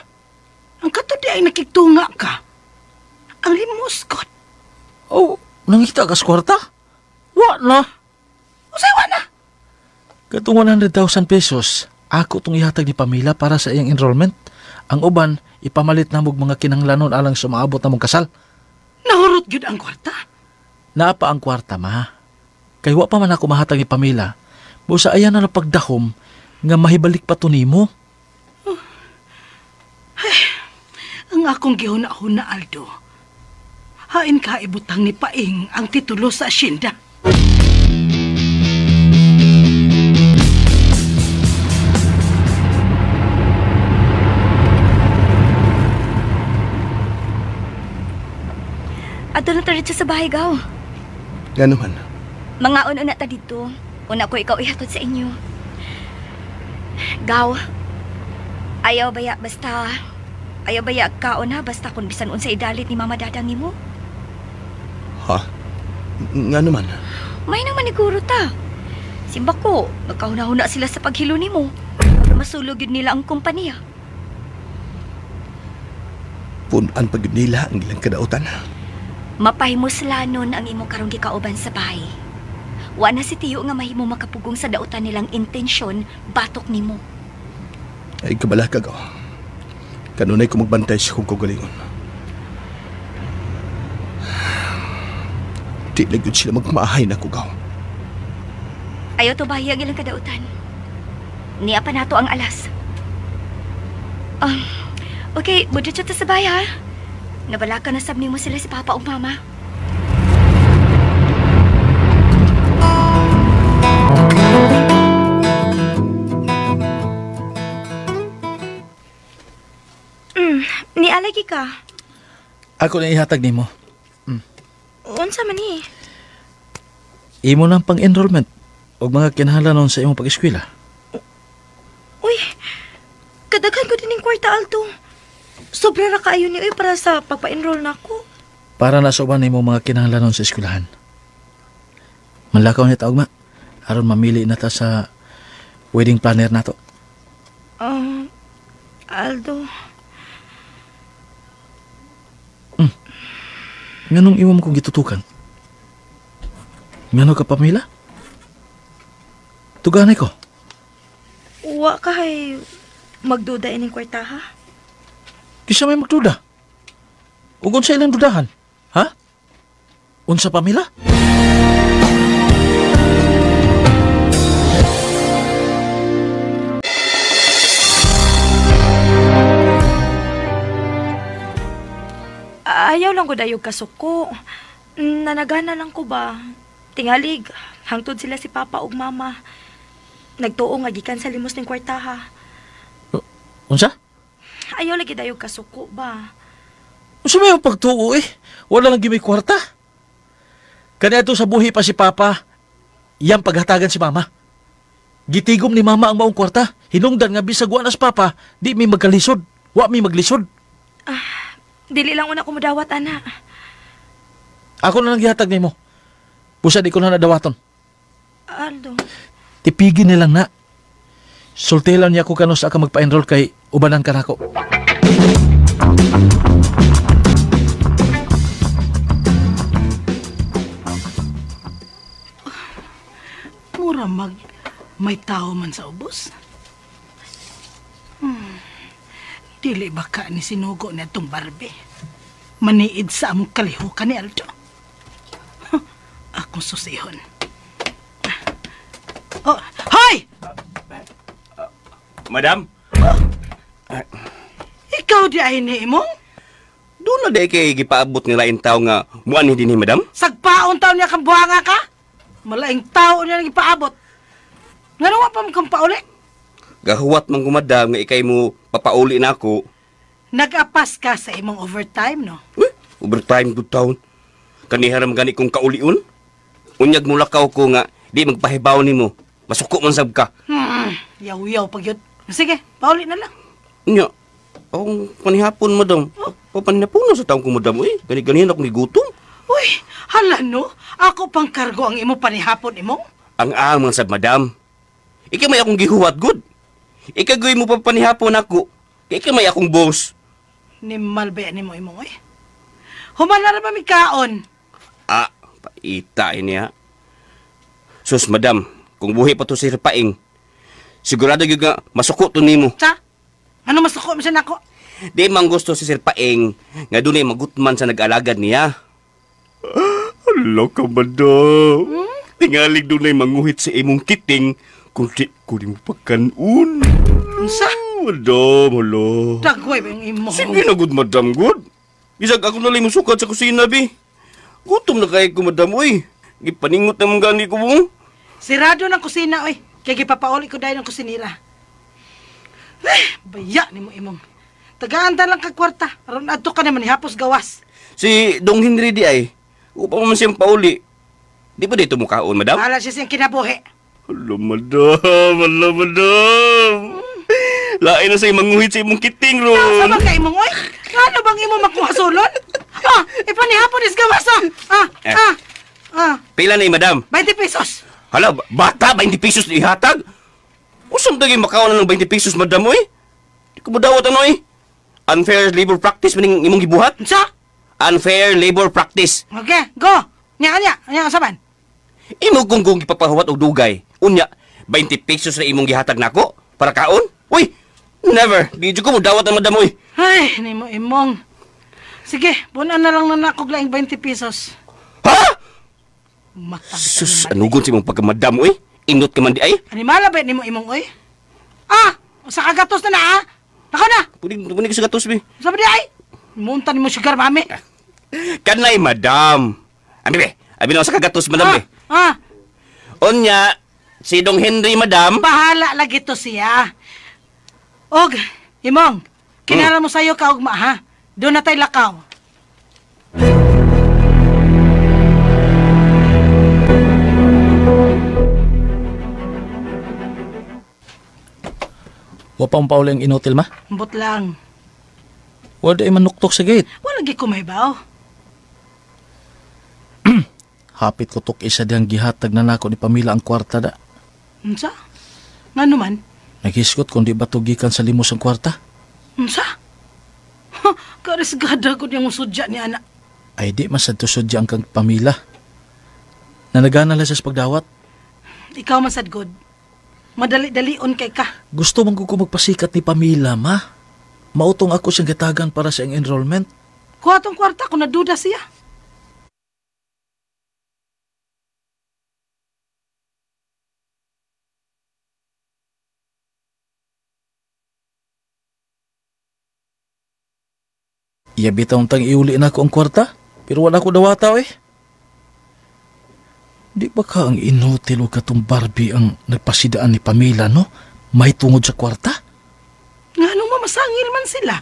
Ang kato di ay nakigtunga ka. Ang limos ko. Oh, nangita ka sa kwarta? Wa na. Usay wa na. Katong 100,000 pesos, ako tong ihatag ni Pamela para sa iyang enrollment. Ang uban, ipamalit na mog mga kinahanglanon alang sa maabot na mong kasal. Nahurot gyud ang kwarta? Naa pa ang kwarta, ma. Kay wa pa man ako mahatag ni Pamela. Busa ayan na pagdahom nga mahibalik pa to nimo. Oh. Ay, ang akong gihuna-huna, Aldo. Hain ka ibutang ni Paing ang titulo sa asyenda. Ato na tayo sa bahay, gaw. Gano man? Mga una ta dito. Una ko ikaw ihatod sa inyo. Gaw, ayaw baya basta... Ayaw baya kaon ha, basta kung bisan unsa idalit ni Mama Dadang nimo. Ha? Nga naman? May naman ni guro ta. Simba ko, magkahuna-huna sila sa paghilo nimo. Masulog yun nila ang kumpanya. Punan pag nila ang ilang kadautan. Mapahimuslanon ang imo karong gikauban sa bahay. Wa na si Tiyo nga mahimo makapugong sa dautan nilang intensyon batok nimo. Ay kabala ka gaw. Kanunay ko magbantay sa kong kagalingon. Di lang yun sila magmaahay na kugaw. Ayaw to bahay ang ilang kadautan. Niya pa nato ang alas. Okay, budot ta sa bay ha. Nabalaka na sab nimo sila si Papa ug Mama. Nialagi ka. Ako na ihatag nimo. Unsa man ni? Imo lang pang-enrollment og mga kinahanglanon sa imong pag-eskwela. Uy, kadaghan ko din yung kwarta, Aldo. Sobra ra kaayo ni uy para sa pagpa-enroll nako. Para na sa uban nimo mga kinahanglanon sa eskwelahan. Manlakaw ni ta ugma aron mamili na ta sa wedding planner nato. Aldo. Nganong imo mo kong gitutukan? Ngano ka, Pamela? Tuganay ko. Wa ka hay magduda ining kwarta ha? Kisa may magduda. Ug unsa ilang dudahan? Ha? Unsa, Pamela? Ayaw lang ko dayog kasuko. Nanagana lang ko ba? Tingalig, hangtod sila si Papa ug Mama. Nagtuo nga gikan sa limos ning kwarta ha. Unsa? Ayaw lagi dayog kasuko ba? Unsa may pagtuo eh? Wala lang gyud may kwarta. Kaniadto sa buhi pa si Papa, iyang paghatagan si Mama. Gitigom ni Mama ang maong kwarta. Hinungdan nga bisag wa na si Papa, di mi magkalisod. Wa mi maglisod. Dili lang una ko mudawat, ana. Ako na lang gihatag nimo. Busa di ko na nadawaton. Aldo. Tipigin nilang na. Sultilan niya ko kanos aka magpa-enroll kay ubanan ka nako. Mura mag may tao man sa ubos. Dili ba ka ni sinugo na itong Barbie? Maniid sa among kalihukan ni Aldo. Huh, akong susihon. Oh, hoy! Madam? Ikaw di ay ni imong? Doon na di kay gipaabot nga lain tao nga muan hindi ni madam? Sagpaon taon niya kang buhanga ka? Malaing tao niya nang ipaabot. Ngano wa pa mo kang pauli? Gahuwat man ko madam nga ikay mo papauli na ako. Nag-apas ka sa imong overtime, no? Uy, overtime good town. Kaniha ra man gani kong kaulion. Unyag mo lakaw ko nga di magpahibaw nimo. Masuko man sab ka. Yaw-yaw pag yun. Sige, pauli na lang. Nya, akong panihapon madam. Oh? Papaninapuno sa taong ko madam. Uy, gani-ganihan akong gigutom. Uy, hala no. Ako pang kargo ang imo panihapon imong. Ang amang sab madam. Ikaw may akong gihuwat good. Ikagoy mo papanihapon ako. Ikaw may akong boss. Nimal ba yan mo imong oy? Human na ra ba mi kaon? Ah, paita niya. Sus madam, kung buhi pa to si Paing, sigurado gyud nga masuko to nimo. Sa? Ano masuko man siya nako? Di man gusto si Sir Paing nga dunay magutman sa nag-alagad niya. Hala ka, madam. Tingalig dunay manguhit sa imong kiting kung di ko di mo pagkanon. Unsa? Madam, hala. Dagway ba yung imo? Sige na, good madam, good. Bisag ako na lang musukat sa kusina, bi. Gutom na kay ko, madam, uy. Gipaningot na mong gani ko, mo. Sirado ng kusina, oy. Kaya gipapauli ko dahil ng kusinira. Eh, baya ni mo imong. Tagaan ta lang kag kwarta. Aron adto ka naman hapos gawas. Si Dong Henry di ay, upang man siyang pauli. Di ba dito mukaon, madam? Bahala siya siyang kinabuhi. Hala, madam. Hala, madam. Lain na sa'yo manguhit sa imong kiting, ron. Sama ka imong, oy. Ano bang imong makuha sulon? Ah, ipanihapon is gawas, ah. Ah, Eh. ah, ah. Pila na, madam? 20 pesos. Hala, bata, 20 pesos na ihatag? Usam daging makaon na ng 20 pesos, madam, oy. Di ko madawat, ano, oy. Unfair labor practice, maning imong gibuhat? Unsa? Unfair labor practice. Okay, go. Nya, nya, nya, saban. Imo kung kung ipapahuwat og dugay. Unya, 20 pesos na imong gihatag nako para kaon? Uy, never. Di jud ko modawat ang madam, oy. Ay, nimo imong. Sige, bunan na lang na nako laing 20 pesos. Ha? Matag. Sus, anugon si imong pagkamadam, oy. Inot ka man di ay. Animala ba nimo imong, oy? Ah, sa kagatos na na ha? Nako na. Puni ko sa gatos be. Sabi di ay. Munta ni mo sugar mami. Kanay madam. Abi be, abi na sa kagatos madam be. Ah. Unya si Dong Henry madam. Bahala lagi to siya. Og, imong, kinara mo sayo ka ugma ha. Doon na tayo lakaw. Wa pa pauli ang inotel, ma? Ambot lang. Wa di manuktok sa gate. Wala gi kumaybaw. Hapit ko tok isa diyang gihatag na nako ni Pamela ang kwarta da. Unsa? Ngano man? Naghisgot kung di ba to gikan sa limos ang kwarta? Unsa? Karisgada ko niyang sudya ni anak. Ay di masad to sudya ang kang Pamela. Nanagana lang sa pagdawat. Ikaw man sad god. Madali-dalion kay ka. Gusto man ko magpasikat ni Pamela, ma. Mautong ako siyang gatagan para sa iyang enrollment. Kuha tong kwarta kung naduda siya. Iya bitaw tang iuli na ako ang kwarta, pero wala ko dawata eh. Di ba ka ang inutil o katong Barbie ang nagpasidaan ni Pamela, no? May tungod sa kwarta? Nga nung mamasangil man sila.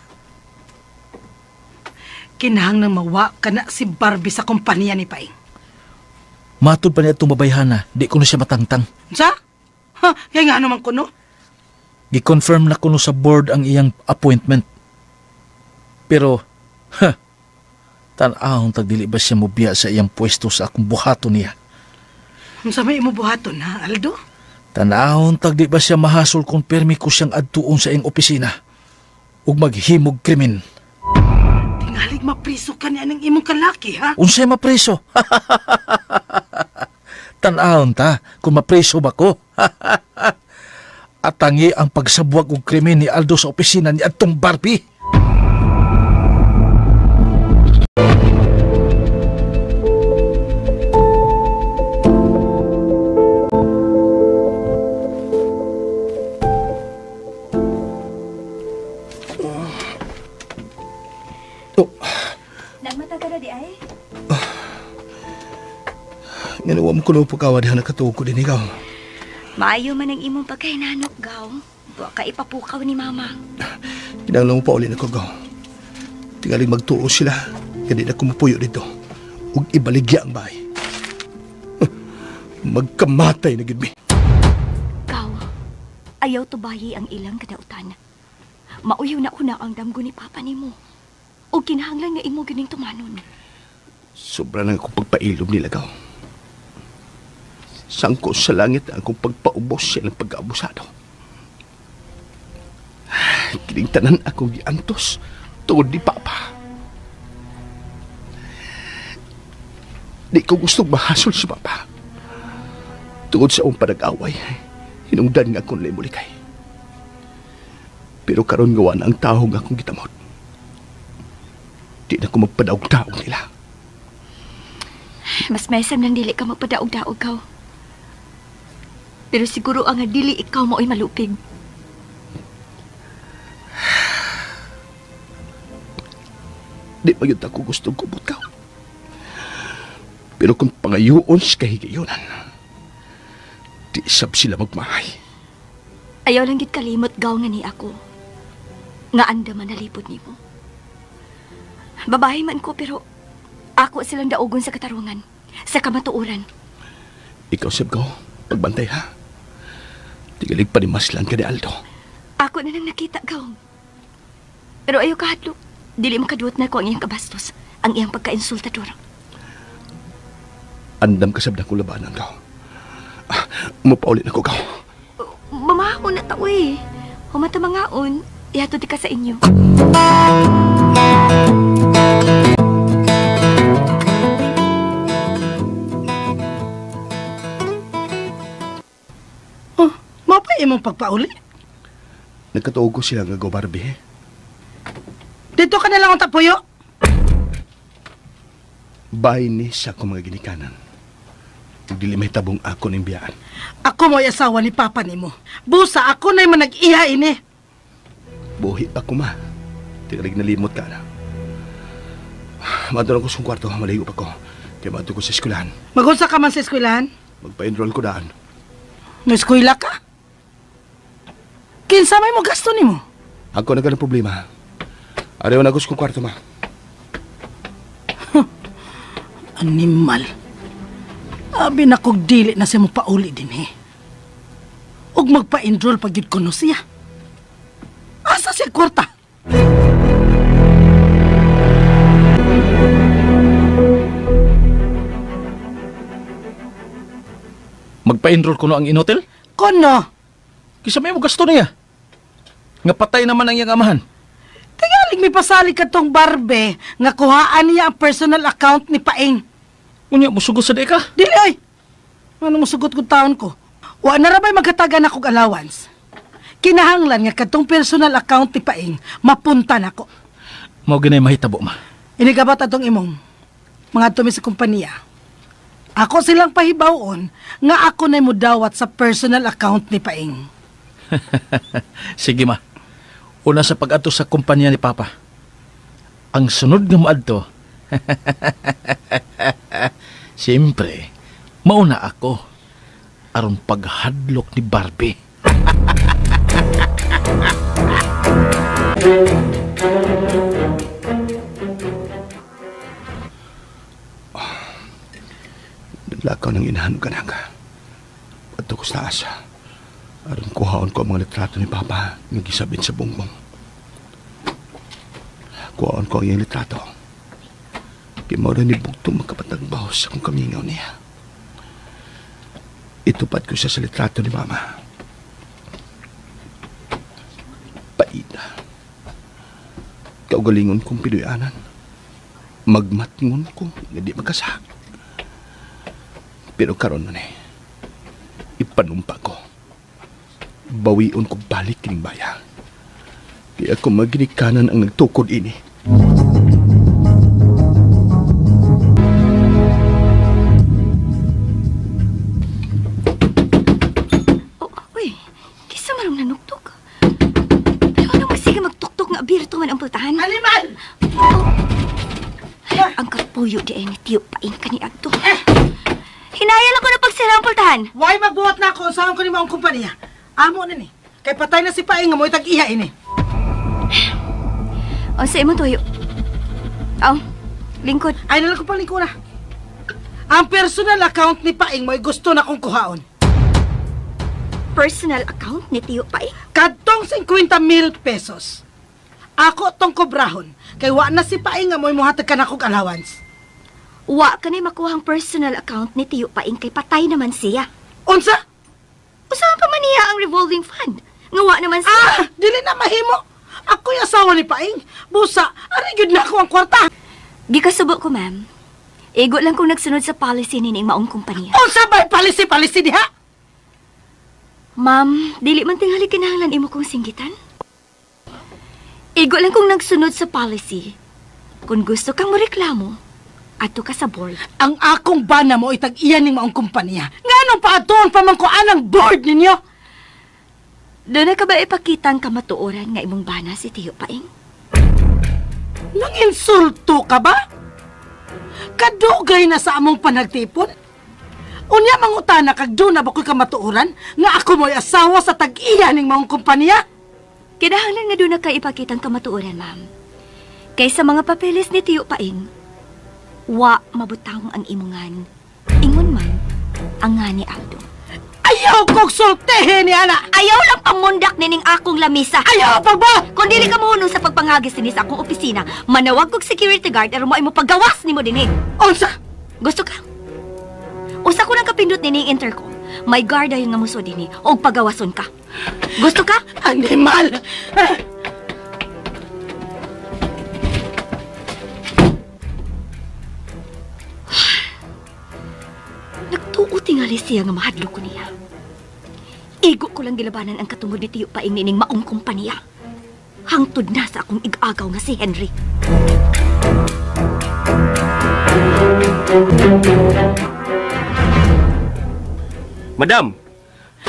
Kinahang nang mawa ka na si Barbie sa kompanya ni Paing. Matod pa niya itong babayhana, di ko na siya matangtang. Sa? Ha, kaya nga naman kuno? Gi-confirm na kuno sa board ang iyang appointment. Pero, ha, tan-ahong tagdili ba siya mobiya sa iyang pwesto sa akong buhaton niya? Unsa may imo buhaton ha, Aldo? Tan-ahon tagdi ba siya mahasol kung permi ko siyang adtuon sa iyang opisina ug maghimog krimen. Tingalig mapriso ka niya ng imong kalaki, ha? Unsay mapriso? Tan-ahon ta kung mapriso ba ko. Atangi ang pagsabwag og krimen ni Aldo sa opisina ni adtong Barbie. Nganuwa mo kuno pagkawa diha nakatuog ko din ikaw. Maayo man ang imong pagkahinanok, Gaw. Wa ka ipapukaw ni Mama. Kinahanglan mo pa uli na ko, Gaw. Tingaling magtuo sila. Kaya di na kumupuyo dito. Ug ibaligya ang bahay. Magkamatay na gid mi. Gaw, ayaw tubayi ang ilang kadautan. Mauyaw na una ang damgo ni Papa nimo. Ug kinahanglan nga imo gining tumanon. Sobra nang akong pagpailom nila, Gaw. Sangko sa langit ang akong pagpaubos siya ng pag-aabusado. Kining tanan akong giantos tungod ni Papa. Di ko gustong mahasol si Papa. Tungod sa akong panag-away, hinungdan nga akong limulikay. Pero karon nga na ang tao nga akong gitamod. Di na ko magpadaog-daog nila. Mas mayasam nang dili ka magpadaog-daog, Gaw. Pero siguro ang dili ikaw mo'y malupig. Di pa yun ako gustong kubot ka. Pero kung pangayoon sa kahigayunan, di sab sila magmahay. Ayaw lang gid kalimot, Gaw, nga ni ako. Nga andaman nalipod nimo. Babae man ko pero ako silang daugon sa katarungan, sa kamatuoran. Ikaw, sab, Gaw, pagbantay ha. Tigalig pa ni Maslan ka ni Aldo. Ako na nang nakita, Gaw. Pero ayaw kahadlok. Dili makaduot na ko ang iyang kabastos, ang iyang pagkainsultador. Andam ka sab na kong labanan, Gaw. Mapaulit na ko, Gaw. Mamahon na tao eh. Humatamangaon, ihatod ka sa inyo. Oh, mapay imong pagpauli? Nagkatuog ko sila nga go, Barbie. Dito ka na lang ang tapuyo. Bahay ni sa akong mga ginikanan. Dili may tabong ako ning biyaan. Ako mo'y asawa ni Papa nimo. Busa ako na'y manag-iha ini. Buhi pa ko, ma. Tingalig nalimot ka na. Maadto ko sa kwarto, maligo pa ko. Kaya maadto ko sa eskwelahan. Magunsa ka man sa eskwelahan? Magpa-enroll ko daan. May eskwela ka? Kinsa may mo gasto nimo? Ako na ganang problema. Ayaw na ko sa kwarto, ma. Animal. Abi na kog dili na siya mo pauli din eh. Ug magpa-enroll pag yun kuno siya. Asa siya kwarta? Magpa-enroll kuno ang inotel? Kuno? Kisa may mo gasto niya. Nga patay naman ang iyang amahan. Tingalig may pasali ka tong barbe nga kuhaan niya ang personal account ni Paeng. Unya, musugot sa di ka? Dili oy! Ano musugot kong taon ko? Wa na rabay magkatagan akong allowance. Kinahanglan nga kadtong personal account ni Paeng mapunta nako. Mao ginay mahitabo, ma. Inigabat atong imong mga tumi sa kompanya. Ako silang pahibawon nga ako na'y mudawat sa personal account ni Paeng. Sige, ma. Una sa pag-adto sa kumpanya ni Papa. Ang sunod nga moadto, siyempre, mauna ako aron paghadlok ni Barbie. Naglakaw ng inahan ka na ka. Adto ko sa taas. Aron kuhaon ko ang mga litrato ni Papa nga gisabit sa bongbong. Kuhaon ko ang iyang litrato. Kay mao ra ni bugtong magkapatagbaw sa akong kamingaw niya. Itupad ko siya sa litrato ni Mama. Paita. Kaugalingon kong pinuyanan. Magmatngon ko nga di magkasak. Pero karon man ipanumpa ko. Bawion ko balik kining baya. Kaya ako maginikanan ang nagtukod ini. Oh, uy, kisa marong nanuktok. Pero ano magsiga magtuktok nga birto man ang pultahan? Animal! Oh. Ang kapuyo di ay ni Tiyo Paing kani adto. Hinayal ako na pagsira ang pultahan. Why magbuhat na ako? Saan ko ni maong kumpanya? Amo na ni. Kay patay na si Paeng nga mo'y tag-iha ini. O sa imong tuyo. Aw, lingkod. Ay, nalang ko pang lingkod na. Ang personal account ni Paeng mo'y gusto na kong kuhaon. Personal account ni Tiyo Paeng? Kadtong 50,000 pesos. Ako tong kobrahon. Kay wa na si Paeng nga mo'y muhatag ka na kong allowance. Wa ka na'y makuha ang personal account ni Tiyo Paeng kay patay naman siya. Unsa? Usahan pa man niya ang revolving fund. Nga wa naman siya. Ah! Dili na mahimo! Ako'y asawa ni Paeng. Busa, ari gyud na ako ang kwarta. Gikasubo ko, ma'am. Igo lang kung nagsunod sa policy ni maong kumpanya. Unsa ba'y policy-policy diha? Ma'am, dili man tingali kinahanglan imo kong singgitan. Igo lang kung nagsunod sa policy. Kung gusto kang moreklamo, adto ka sa board. Ang akong bana mo itag-iyan ning maong kumpanya. Nganong paadtoon pa man ko anang board ninyo? Doon na ka ba ipakita ang kamatuoran nga imong bana si Tiyo Paeng? Nang insulto ka ba? Kadugay na sa among panagtipon? Unya mangutana kag doon na ba ko'y kamatuoran nga ako mo'y asawa sa tag-iya ning maong kumpanya? Kinahanglan nga doon na ka ipakita ang kamatuoran, ma'am. Kaysa mga papeles ni Tiyo Paeng, wa mabutang ang imungan. Ingon man, ang nga ni Aldo. Ayaw kong sultihin ni Ana! Ayaw lang pamundak nining akong lamisa! Ayaw pagba! Kung dili ka mohunong sa pagpanghagis dinhi sa akong opisina, manawag kog security guard aron mo ay mopagawas nimo dinhi. Unsa? Gusto ka? Usa ko nang kapindot nining intercom. May guard ayon nga muso dinhi og pagawason ka. Gusto ka? Animal! Nagtuo tingali siya nga mahadlok ko niya. Igo ko lang gilabanan ang katungod ni Tiyo Paeng nining maong kumpanya. Hangtod na sa akong ig-agaw nga si Henry. Madam,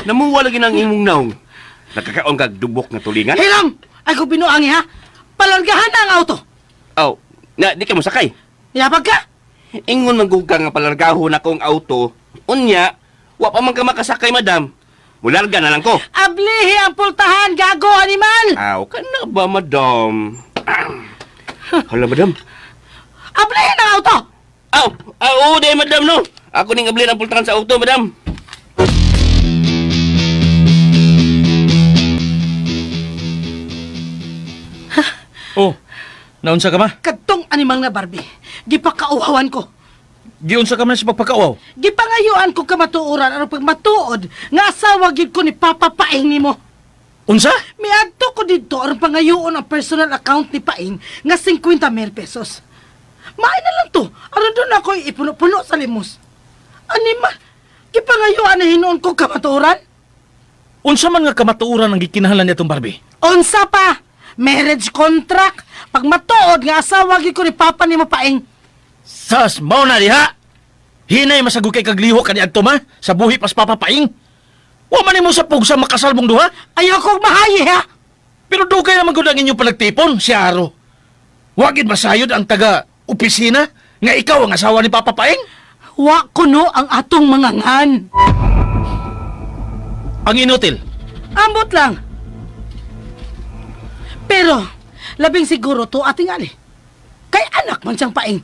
namuwa lagi ng imong naong. Nakakaon kag dubok nga tulingan? Hiram! Ay ko binuangi ha! Palargahan na ang auto! Aw, na, di ka mo sakay. Yabag ka? Ingon man ka nga palargahon akong auto. Unya, wa pa man ka makasakay, madam. Mularga na lang ko. Ablihi ang pultahan, gago, animal! Aw, ka na ba, madam? Hala, madam. Ablihin ang auto! Aw, aw, di, madam, no. Ako ning ablihin ang pultahan sa auto, madam. Oh, naunsa ka ma? Kadtong animal nga Barbie, gipakauhawan ko. Giunsa ka man sa pagpakauhaw? Gipangayuan ko kamatuoran aron pagmatuod nga asawa gid ko ni Papa Paing nimo. Unsa? Miadto ko didto aron pangayoon ang personal account ni Paing nga 50,000 pesos. Maay na lang to aron doon ako ipuno-puno sa limos. Animal, gipangayuan na hinuon ko kamatuoran? Unsa man nga kamatuoran ang gikinahanglan niya Barbie? Unsa pa? Marriage contract. Pag matuod nga asawa gid ko ni Papa nimo Paing. Sas, mao na diha. Hinay masagod kay kagliho kani adto ma sa buhi pas Papa Paing. Wa man nimo sa pugsa makasal mong duha. Ayoko mahayi ha. Pero dugay naman gud ang inyong panagtipon, si Aro. Wa gid masayod ang taga opisina nga ikaw ang asawa ni Papa Paing. Wa kuno ang atong mga ngan. Ang inutil. Ambot lang. Pero labing siguro to ating ali. Kay anak man siyang Paing.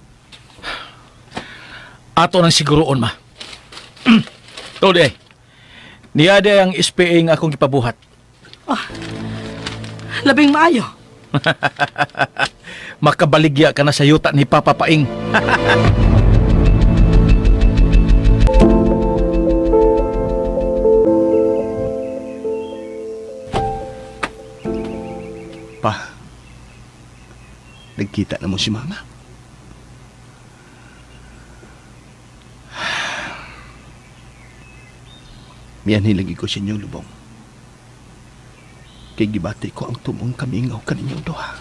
Ato nang siguroon ma. Tol eh. Niya day ang SPA nga akong gipabuhat. Oh, labing maayo. Makabaligya ka na sa yuta ni Papa Paing. Pa, nagkita na mo si Mama. Miyan lagi ko sa inyong lubong. Kay gibati ko ang tumong kamingaw kaninyong duha.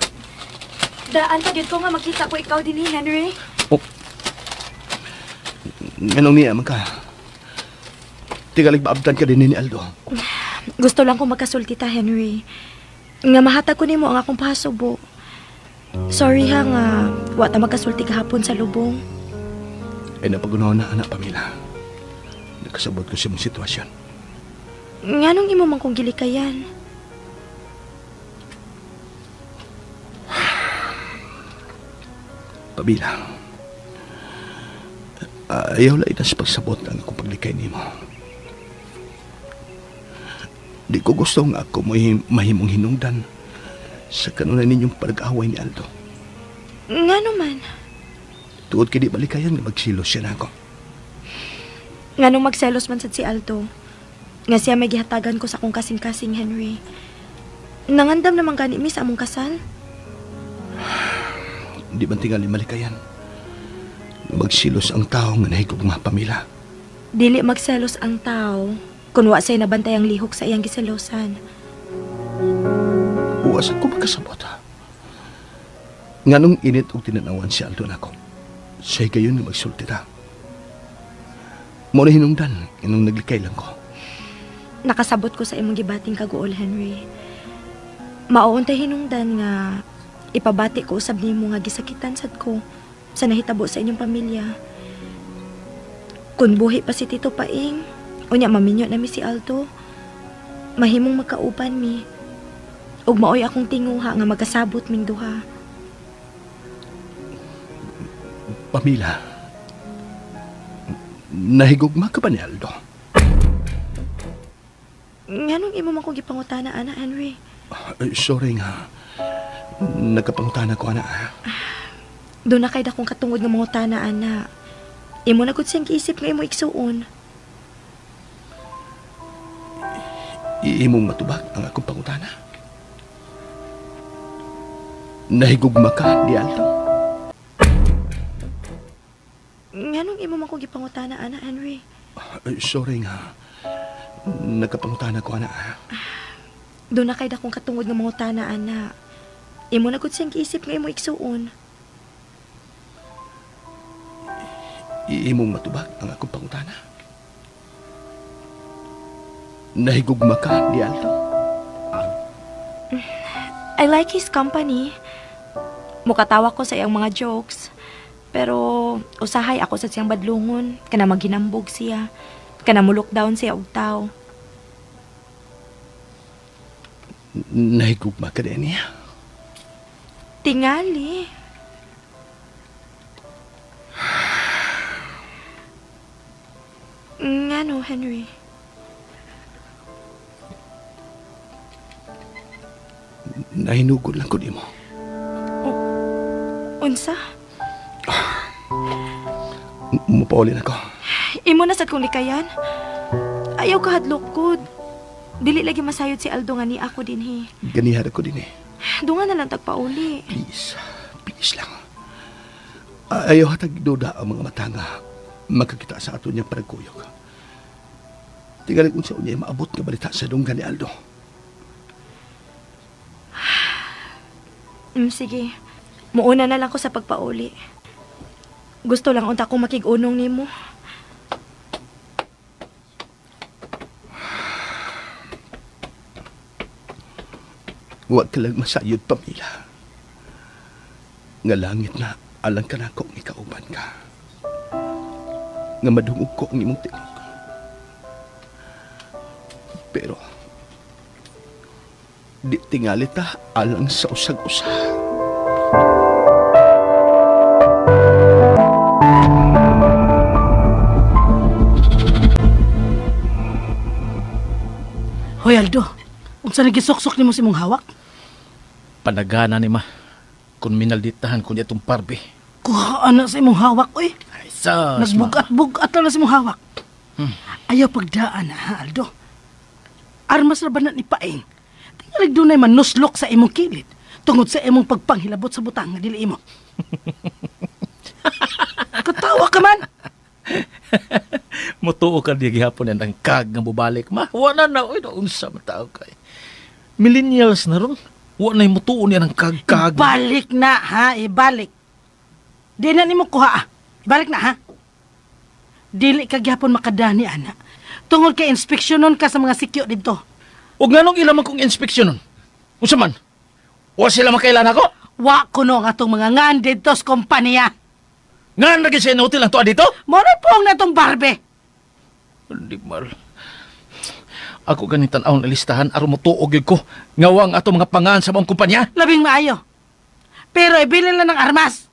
Daan pa gyud ko nga makita ko ikaw dinhi, Henry. Oh. Nganong niya man ka? Tigalig maabtan ka din ni Aldo. Gusto lang ko magkasulti ta, Henry. Nga mahatag ko nimo ang akong pasubo. Sorry ha nga wa ta magkasulti kahapon sa lubong. Ay napagunaw na anak Pamela. Nakasabot ko sa mong sitwasyon. Nganong imo man kong gilikayan? Pamela, ayaw lang itas pagsabot ang akong paglikay nimo. Di ko gusto nga ako mahimong hinungdan sa kanunay ninyong pag-away ni Aldo. Ngano man? Tuod kay di balikayan nga magsilos siya na ako. Nganong magselos man sad si Aldo? Nga siya may gihatagan ko sa akong kasing-kasing, Henry. Nangandam naman gani mi sa among kasal. Di man tingali malikayan magsilos ang tao nga nahigugma, Pamela. Dili magselos ang tao kung wa siya'y nabantay ang lihok sa iyang giselosan. Uwasan ko magkasabot, ha? Nganong init og tinanawan si Aldo nako. Siya'y gayon nga magsulti ta. Mo na hinungdan, inong naglikay lang ko. Nakasabot ko sa imong gibating kaguol, Henry. Mauuntay hinungdan nga ipabati ko usab nimo nga gisakitan sad ko sa nahitabo sa inyong pamilya. Kun buhi pa si Tito Paing, unya maminyo na mi si Aldo, mahimong magkauban mi. Ug maoy akong tinguha nga magkasabot ming duha. Pamela, nahigugma ka ba ni Aldo? Nganong imo man kong gipangutana, ana, Henry? Sorry nga. Nagkapangutana ko, ana. Doon na kay dakong katungod nga mangutana, ana. Imo na gud siyang giisip nga imo igsuon. Iimong matubag ang akong pangutana. Nahigugma ka ni Aldo? Nganong imo man kong gipangutana, ana, Henry? Sorry nga. Nagkapangutana ko, ana. Doon na kay dakong katungod nga mangutana, ana. Imo na gud siyang giisip nga imo igsuon. Iimong matubag ang akong pangutana. Nahigugma ka ni Aldo? I like his company. Mukatawa ko sa iyang mga jokes. Pero usahay ako sa siyang badlungon. Kana maghinambog siya. Kana mulok down siya og tao. Nahigugma ka din niya? Tingali. Ngano, Henry? Nahinugod lang ko nimo. Unsa? Mupaulin ako. Imo na sad kong likayan. Ayaw ka hadlok gud. Dili lagi masayod si Aldo nga ni ako dinhi. Ganihan ako dinhi. Dunga na lang tagpauli. Please, please lang. Ayaw hatag duda ang mga mata nga makakita sa ato niyang paragkuyog. Tingali kung sa unya maabot nga balita sa dunggan ni Aldo. Sige. Muuna na lang ko sa pagpauli. Gusto lang unta akong makig-unong nimo. Huwag ka lang masayod, Pamela. Nga langit na alang ka na kung ikauban ka. Nga madungog ko ang imong tingog. Pero, di tingali ta alang sa usag-usa. Hoy Aldo, unsa nagisuksok nimo sa imong hawak? Panagana ni ma. Kung minalditahan ko niya itong parbe. Kuhaan na sa imong hawak, oy. Ay, sas, Nagbugat-bugat na sa imong hawak. Ayaw pagdaan ha, Aldo. Armas ra ba na ni Paeng? Tingalig dunay manuslok sa imong kilid tungod sa imong pagpanghilabot sa butang nga dili imo. Katawa ka man. Mutuo ka di gihapon ang kag nga bubalik. Ma, wala na oy, unsa man tao kay. Millennials na ron. Wa na mutuo niya ng kag-kag. Ibalik na ha, ibalik. Di na nimo kuha. Ah. Ibalik na ha. Dili ka gihapon makadani ana. Tungod kay inspeksyonon ka sa mga sikyo didto. Ug nganong ila man kong inspeksyonon? Unsa man? Wa sila makailan ako? Wa kuno ang atong mga ngan didto sa kompanya. Ngan lagi sa inutil ang tuwa dito? Moro pong na itong barbe. Hindi mal. Ako ganitan ang listahan aron motuog gyud ko ngawa ang atong mga pangan sa maong kumpanya. Labing maayo. Pero ibilin lang ng armas.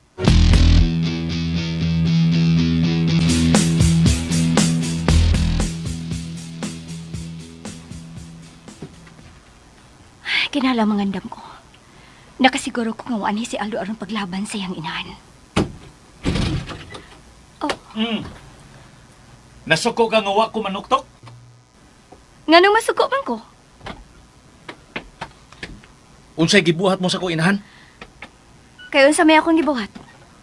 Kinala mga andam ko. Nakasiguro ko nga waan si Aldo aron paglaban sa iyang inahan. Oh. Nasuko ka nga wa ko manuktok? Nganong masuko man ko? Unsay gibuhat mo sa akong inahan? Kay unsa may akong gibuhat?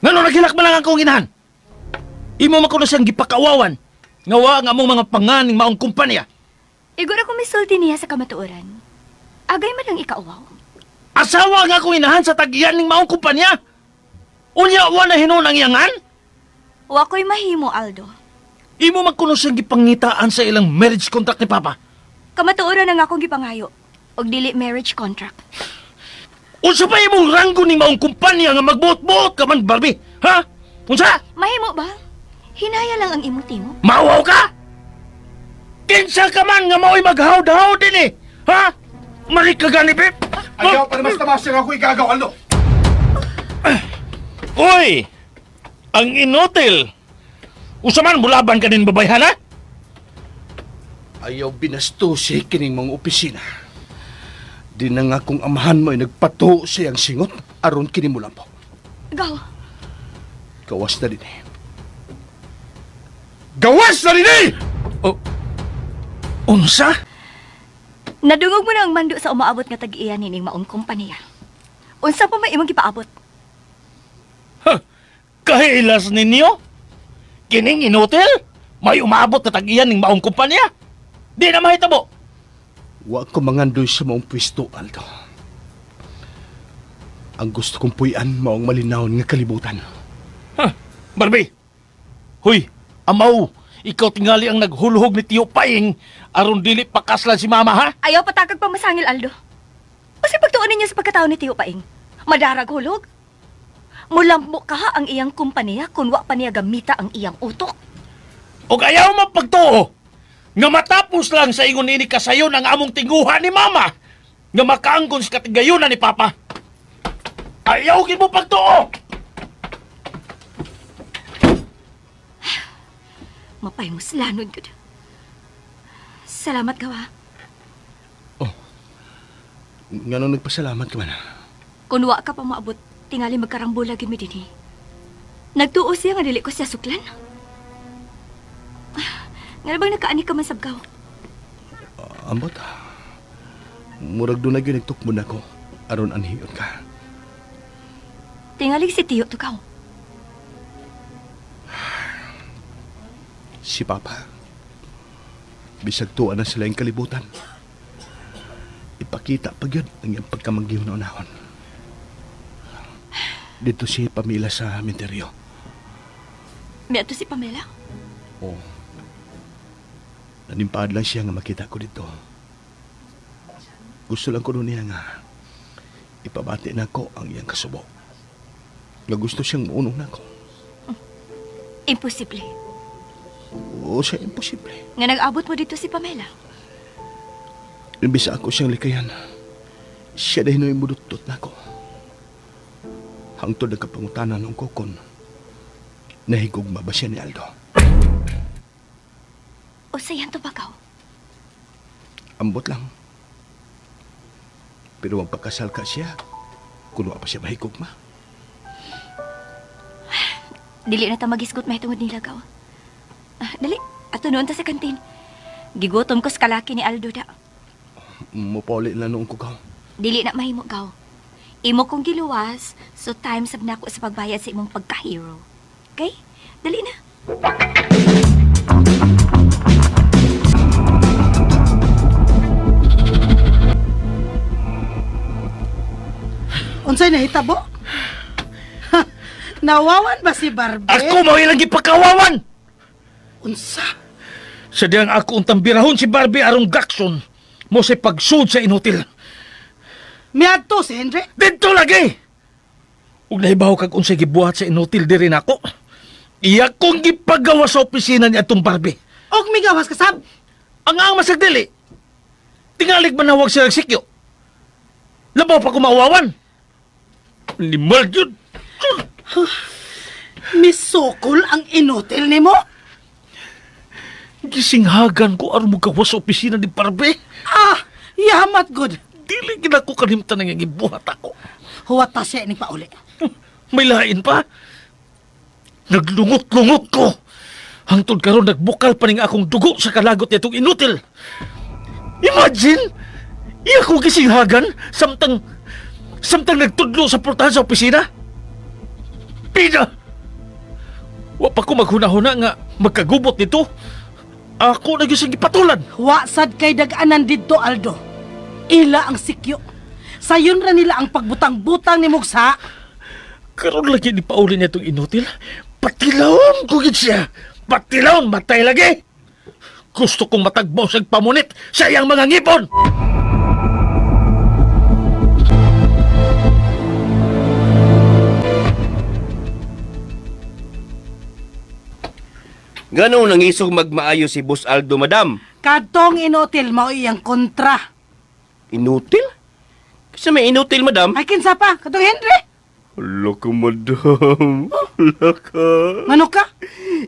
Ngano naghilak man lang ang akong inahan? Imo man kuno siyang gipakawawan. Nga wa ang among mga panganing maong kumpanya. Igor ako misulti niya sa kamatuoran. Agay man ang ikauwaw. Asawa nga akong inahan sa tagiyan ning maong kumpanya. Unya wa na hinuon ang iyangan? Wa ko'y mahimo, Aldo. Imo man kuno siyang gipangitaan sa ilang marriage contract ni Papa. Kamatuoran ang akong gipangayo og dili marriage contract. Unsa pa imong ranggo ning maong kumpanya nga magbuot-buot ka man, Barbie? Ha? Unsa? Mahimo ba? Hinaya lang ang imong timo. Mawaw ka? Kinsa ka man nga mao'y maghawd-hawd din eh? Ha? Mali ka gani, babe? Ayaw pa naman tamasya ako igagaw, Aldo. Uy! Ang inutil! Usa man, mulaban ka din babayhan, ha? Ayaw binastusi kining mga opisina. Di na nga kung amahan mo ay nagpatuo siyang singot aron kini mo lampo. Gaw. Gawas na din eh. Gawas na din eh! Oh, unsa? Nadungog mo na ang mando sa umaabot nga tag-iya nining maong kompanya. Unsa pa may imong gipaabot? Ha, kahilas ninyo? Kining inutil? May umaabot na tag-iya ning maong kumpanya? Di na mahitabo. Wa ko mangandoy sa maong pwesto, Aldo. Ang gusto kong puyan maong malinawon nga kalibutan. Ha, Barbie! Huy, amaw! Ikaw tingali ang naghulhog ni Tiyo Paing aron dili pakaslan si Mama, ha? Ayaw patakag pamasangil, Aldo. O sa pagtuon ninyo sa pagkatao ni Tiyo Paing, madarag hulog? Mulambo ka ha ang iyang kumpanya kung wa pa niya gamita ang iyang utok. Og ayaw mapagtuo nga matapos lang sa ingon nini kasayon ang among tinguha ni Mama nga makaangkon sa katigayunan ni Papa. Ayaw gid mo pagtuo! Mapay mo slanod gud. Salamat gawa. Oh. Nganong nagpasalamat ka man? Kung wa ka pa maabot, tingali magkarambola gid mi dinhi. Nagtuo siya nga dili ko siya suklan. Nga bang nakaani ka man sabgaw? Ambot. Murag doon na gyud nagtukmod nako aron anhiyon ka. Tingali si Tiyo tukaw. Si Papa. Bisag tuwa na sila yung kalibutan. Ipakita pa gyud ang iyang pagkamanggiho na unahon. Dito si Pamela sa menteryo. Miadto si Pamela? Oo. Nanimpaad lang siya nga makita ko dito. Gusto lang ko nun niya nga ipabati na ko ang iyang kasubo. Nga gusto siyang muunong na ko. Imposible. Oo, siya imposible. Nga nag-abot mo dito si Pamela? Imbis ako siyang likayan, siya dahil no'y mudutot na ko. Hangtod nagkapangutanan ng kokon, nahigugma ba siya ni Aldo? O sayan to bakaw? Ambot lang. Pero magpakasal ka siya, kung wa pa siya mahigugma. Dili na ta magisgot mahitungod nila gaw. Dali, ato noon ta sa kantin. Gigutom ko sa kalaki ni Aldo da. Mupaulit na noong kukaw. Dili na mahimo gaw. Imo kong giluwas, so time sab nako sa pagbayad sa imong pagka-hero. Okay? Dali na. Unsay nahitabo? Nawawan ba si Barbie? Ako mao ilang gipakawawan! Unsa? Sa diyang ako untang birahon si Barbie arong gakson mo sa pagsud sa inutil. Miadto si Henry? Dito lagi! Ug nahibaw kag unsay gibuhat sa inutil diri nako. Iya kong gipagawa sa opisina ni atong Barbie. Og migawas ka sab? Ang ang masagdili. Tingalig manawag sila sikyo. Labaw pa kumawawan. Limal yun. Misukol ang inutil nimo? Gisinghagan ko aron mogawas sa opisina ni Barbie. Ah, yamat good. Dili gid ako kalimtan ang gibuhat ako. Huwat ta siya ining pauli. May lain pa. Naglungot-lungot ko. Hangtod karon nagbukal pa ning akong dugo sa kalagot nitong inutil. Imagine, iya ko gisinghagan samtang nagtudlo sa portahan sa opisina. Pina! Wa pa ko maghuna-huna nga magkagubot nito. Ako na gyud gipatulan. Wa sad kay dag-anan didto, Aldo. Ila ang sikyo. Sayon ra nila ang pagbutang-butang ni Mugsa. Karon lagi ni pauli niya itong inutil. Patilawon ko gid siya. Patilawon, matay lagi. Gusto kong matagbaw siyang pamunit sa iyang mga ngipon. Ganong nangisog magmaayo si Boss Aldo, madam? Kadtong inutil mao iyang kontra. Inutil? Kasi may inutil, madam. Ay, kinsa pa? Katong Henry? Hala ka, madam. Hala ka. Mano ka?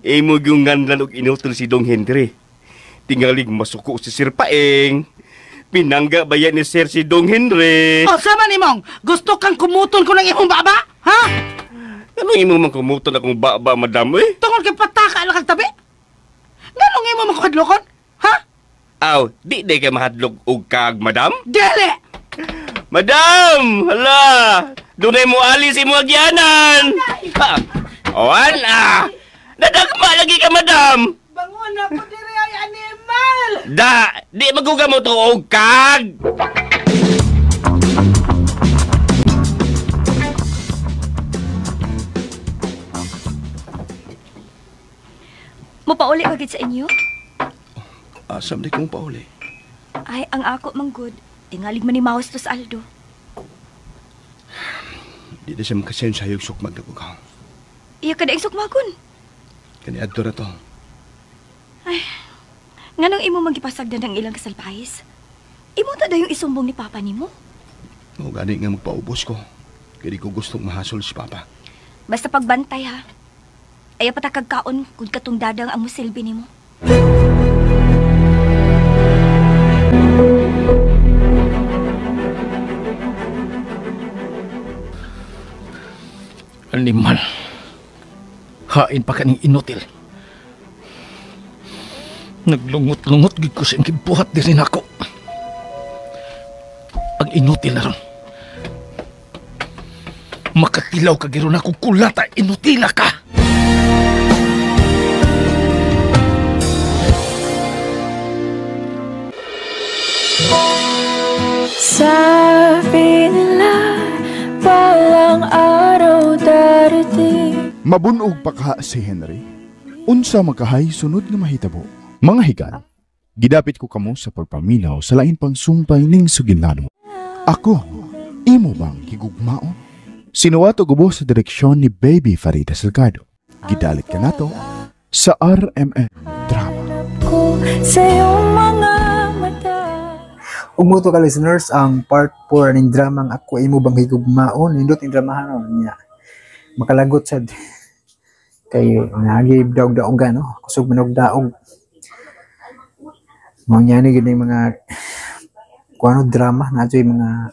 Imo yung nganlan og inutil si Dong Henry. Tingalig masuko si Sir Paeng. Pinangga ba yan ni Sir si Dong Henry? O, sama ni Mong. Gusto kang kumuton ko ng imong baba? Ha? Anong imo man kumuton akong baba, madam, eh? Tungod kay pataka lang kag tabi? Nganong imo man kuhadlokon? Ha? Aw, di kay mahadlok og kag, madam? Dili! Madam! Hala! Dunay mo alis imo agyanan! Ha? Oan ah! Nadagma lagi ka, madam! Bangon ako diri ay animal! Da! Di maguga mo to og kag! Mopauli ka gid sa inyo? Asa man di kong pauli. Ay, ang ako manggod. Tingalig man ni Maus to sa Aldo. Di na siya makasayon sa hayog sukmag na kukaw. Iya ka daing sukmagon. Kani adto na to. Ay, nganong imo magipasagdan ang ilang kasalpahis? Imo ta dayong isumbong ni Papa nimo? O gani nga magpaubos ko. Kaya di ko gustong mahasol si Papa. Basta pagbantay ha. Ayaw patakagkaon kung katong dadang ang musilbi nimo. Animal. Hain pa kaning inutil. Naglungot-lungot gid ko sa iyang gibuhat diri nako. Ang inutil na ron. Makatilaw ka giron ako kulata, inutila ka. Sabi nila, balang araw darating. Mabunog pa ka si Henry. Unsa makahay sunod nga mahitabo. Mga higan, gidapit ko kamo sa pagpaminaw sa lain pang sumpay ning sugilano. Ako, imo bang higugmaon? Sinuwato gubo sa direksyon ni Baby Farida Salgado. Gidalit ka nato sa RMN Drama. Ko sa iyong mga mata. Ug mo to ka listeners, ang part 4 ning dramang Ako Imo Bang Higugmaon, nindot ning dramahan niya. Makalagot sad kay naagi daog-daogan no, kusog manog-daog. Mao niya ni gid mga kuano drama na adtoy mga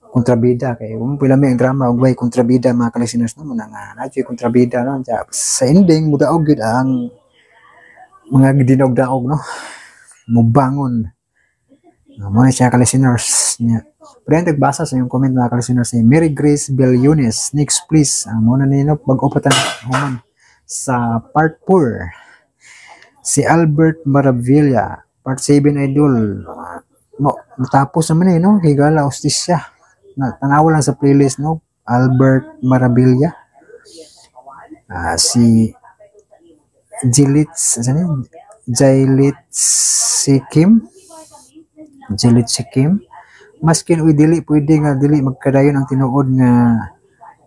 kontrabida kay kung pila may ang drama og way kontrabida mga ka-listeners no, muna nga na adtoy kontrabida no. Sa ending mudaog gid ang mga gidinaog-daog no, mubangon. Mo na siya ka-listeners niya. Pero yan, nagbasa sa iyong comment mga ka-listeners ni Mary Grace Bellunes. Next please. Mo na nino pag-upatan human sa part 4. Si Albert Maravilla, part 7 idol. Mo matapos naman no, higala ustisya. Na tanaw lang sa playlist no, Albert Maravilla. Si Jilitz, ano yun? Jailitz si Kim. Jilitz si Kim. Maskin uy dili pwede nga dili magkadayon ang tinuod nga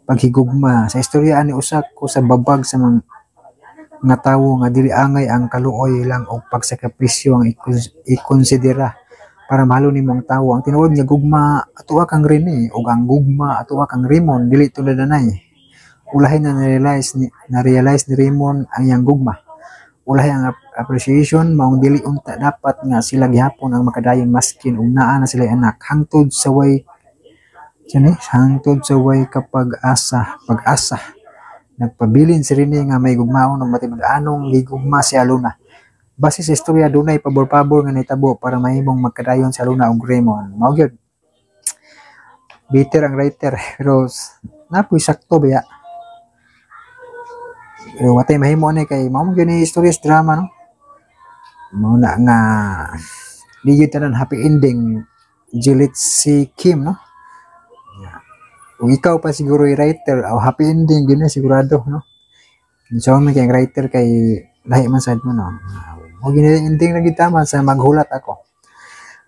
paghigugma. Sa istorya ani usa ko sa babag sa mga tawo nga dili angay ang kaluoy lang og pagsakripisyo ang ikonsidera para mahalo nimo ang tawo. Ang tinuod nga gugma atoa kang Rene ug ang gugma atoa kang Raymond dili tulad anay. Ulahin na na-realize ni Raymond ang iyang gugma. Ulahin ang appreciation maong dili unta dapat nga sila gihapon ang makadayon maskin ug naa na sila anak hangtod sa way hangtod sa way kapag-asa pag-asa. Nagpabilin si Rene nga may gugmaon ug matinud-anong gigugma si Alona. Base sa istorya dunay pabor-pabor nga nahitabo para mahimong magkadayon si Alona ug Raymond. Mao gyud. Bitter ang writer pero napoy sakto baya. Pero watay mahimo ani kay mao man gyud ni istorya sa drama no. Mao na nga di gyud tanan happy ending Juliet si Kim no. Kung ikaw pa siguro yung writer, oh, happy ending gyud na sigurado no. So man kay writer kay lahi man sad mo no. Mo gini ending na gyud tama sa maghulat ako.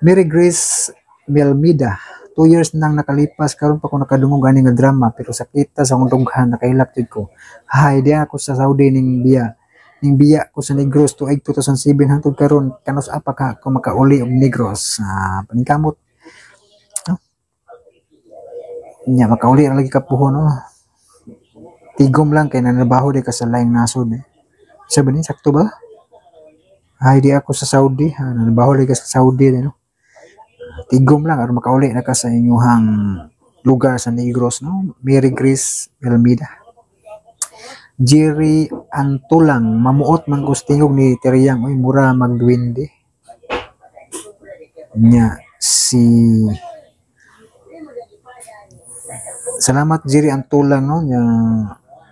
Mary Grace Melmida, 2 years nang nakalipas karon pa ko nakadungog ani nga drama pero sakita sa akong dughan nakailak jud ko. Hay di ako sa Saudi ning biya. Ning biya ko sa Negros tuig 2007 hangtod karon kanus apa ka ko makauli og Negros. Paningkamot. No? Nya makauli ra lagi ka puhon no. Tigom lang kay nanrabaho di ka sa laing nasod eh. Sabi ni sakto ba? Hay di ako sa Saudi, ha, nanrabaho di ka sa Saudi no. Tigom lang aron makauli na ka sa inyuhang lugar sa Negros no. Mary Grace Melmida. Jerry Antulang mamuot man kustingog ni Teriyang oy mura magduwende. Nya si Salamat Jerry Antulang no nya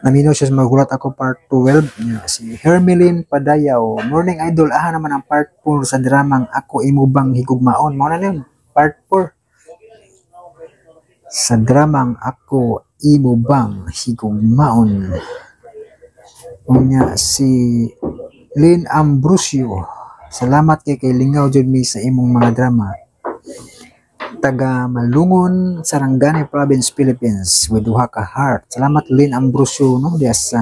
namino siya sa maghulat ako part 12 nya si Hermelin Padayaw. Morning idol, aha naman ang part 4 sa dramang Ako Imo Bang Higugmaon. Mao na yun, part 4 sa dramang Ako Imo Bang Higugmaon. Unya si Lynn Ambrosio, salamat kay kay lingaw jud mi sa imong mga drama. Taga Malungon, Sarangani Province, Philippines, with duha ka heart. Salamat, Lynn Ambrosio, no, diya sa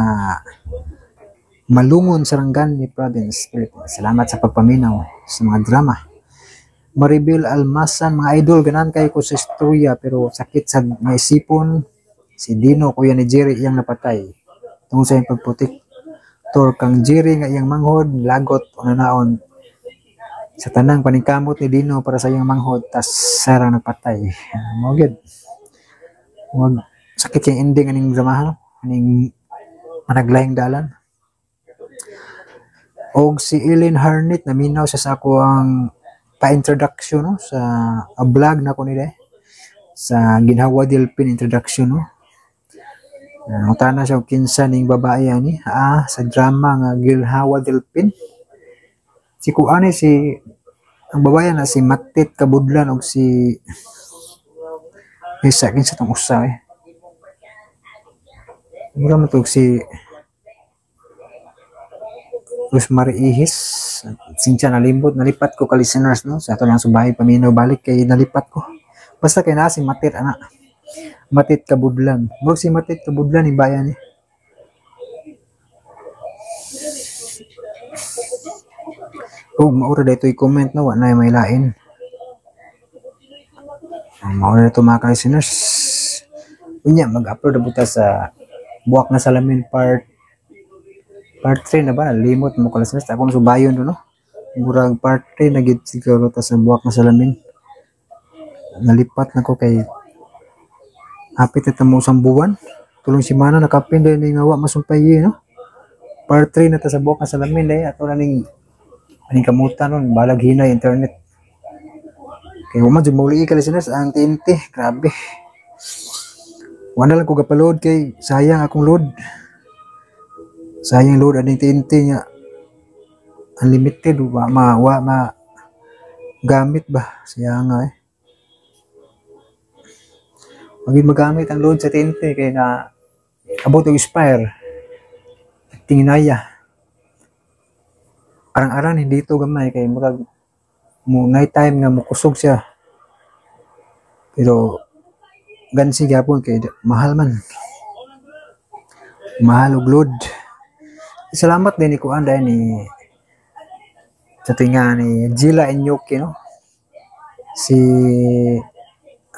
Malungon, Sarangani Province, Philippines. Salamat sa pagpaminaw sa mga drama. Maribel Almasan, mga idol, ganahan kayo ko sa istorya pero sakit sa mga isipon. Si Dino, kuya ni Jerry, iyang napatay tungod sa iyang pagprotektor kang Jerry nga iyang manghod, lagot o nanaon sa tanang paningkamot ni Dino para sa iyang manghod, tas sarang napatay. Mao gyud. Wag sakit yung ending aning drama, no? Aning Managlahing Dalan. Og si Ellen Harnett, naminaw siya sa ako ang pa-introduction, no, sa a vlog na ko nila eh. Sa Ginhawa Delpin introduction, no. Nangutana siya og kinsa ning babae ani sa drama nga Ginhawa Delpin. Si kuan si ang babae na si Matit Kabudlan og si isa kinsa tong usa eh. Mura man to si Rosemary Ihis. Sinsya, nalimbot, nalipat ko ka listeners, no, sa ato lang subahi paminaw balik kay nalipat ko. Basta kay naa si Matit ana. Matit Kabudlan. Murag si Matit Kabudlan ni bayan ni. Oh, maura dito i-comment, no, wa na may lain. Maura na to mga ka-listeners. Unya mag-upload na buta sa Buwak na Salamin part 3 na ba? Limot mo ka-listeners. Ako na subayon do, no. Murag part 3 na gid siguro ta sa Buwak na Salamin. Nalipat na ko kay hapit na tamo usang buwan. Tulong semana nakapin dahil ni nga wa masumpay, no. Part 3 na ta sa Buwak na Salamin dahil ato na ning aning kamutan nun, balag hinay internet. Kaya man jud mauli ka listeners ang TNT, grabe. Wala lang ko gapaload kay sayang akong load. Sayang load aning TNT nga unlimited, wa ma gamit ba, sayang nga eh. Wag magamit ang load sa TNT kay na abot og expire. Tinginaya. Arang-arang hindi ito gamay kay murag mo night time nga mokusog siya. Pero gansi gyapon kay mahal man. Mahal og load. Salamat din ni kuan dahil ni sa tinga ni Gila Enyoke, no. Si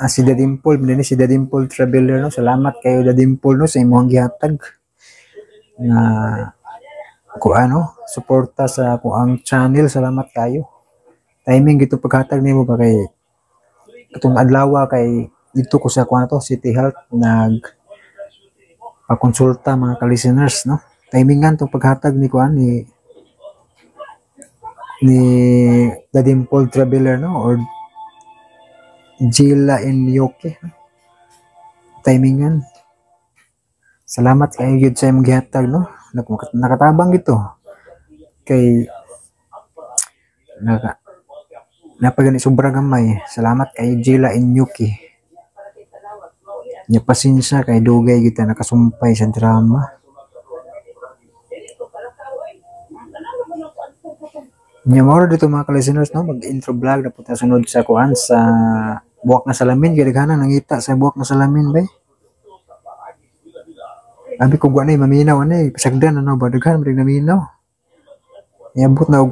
si Dadimpol, din si Dadimpol Traveler, no. Salamat kayo Dadimpol, no, sa imong gihatag na kuan, no, suporta sa kuang channel. Salamat kayo. Timing gito paghatag nimo ba kay katong adlaw kay dito ko sa kuan to City Health nag pakonsulta mga ka-listeners, no. Timingan tong paghatag ni kuan ni Dadimpol Traveler, no, or Gila Enyoke, no? Timingan. Salamat kayo gyud sa imong gihatag, no. Nakatabang gito kay napagani sobra gamay. Salamat kay Gila Enyoke. Nya pasensya kay dugay kita nakasumpay sa drama. Nya mao dito mga ka-listeners, no, mag-intro vlog na punta sunod sa kuan sa Buwak na Salamin kay daghanan nangita sa Buwak na Salamin bay. Abi ko gwa na maminaw ani pasagdan ano ba daghan man naminaw. Niabot na og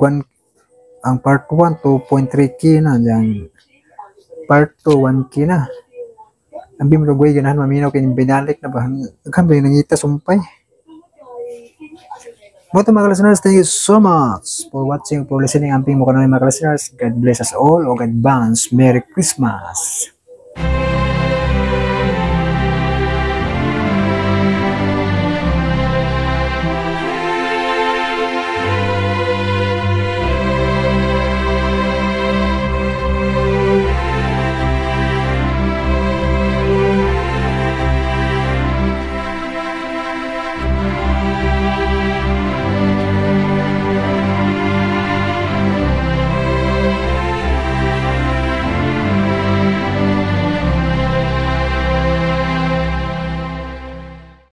ang part 1 2.3K na diyang part 2 1K na. Abi mo gway ganahan maminaw kay binalik na ba daghan ba nangita sumpay. Mo to mga listeners, thank you so much for watching, for listening. Amping mo kanunay mga listeners. God bless us all o advance Merry Christmas.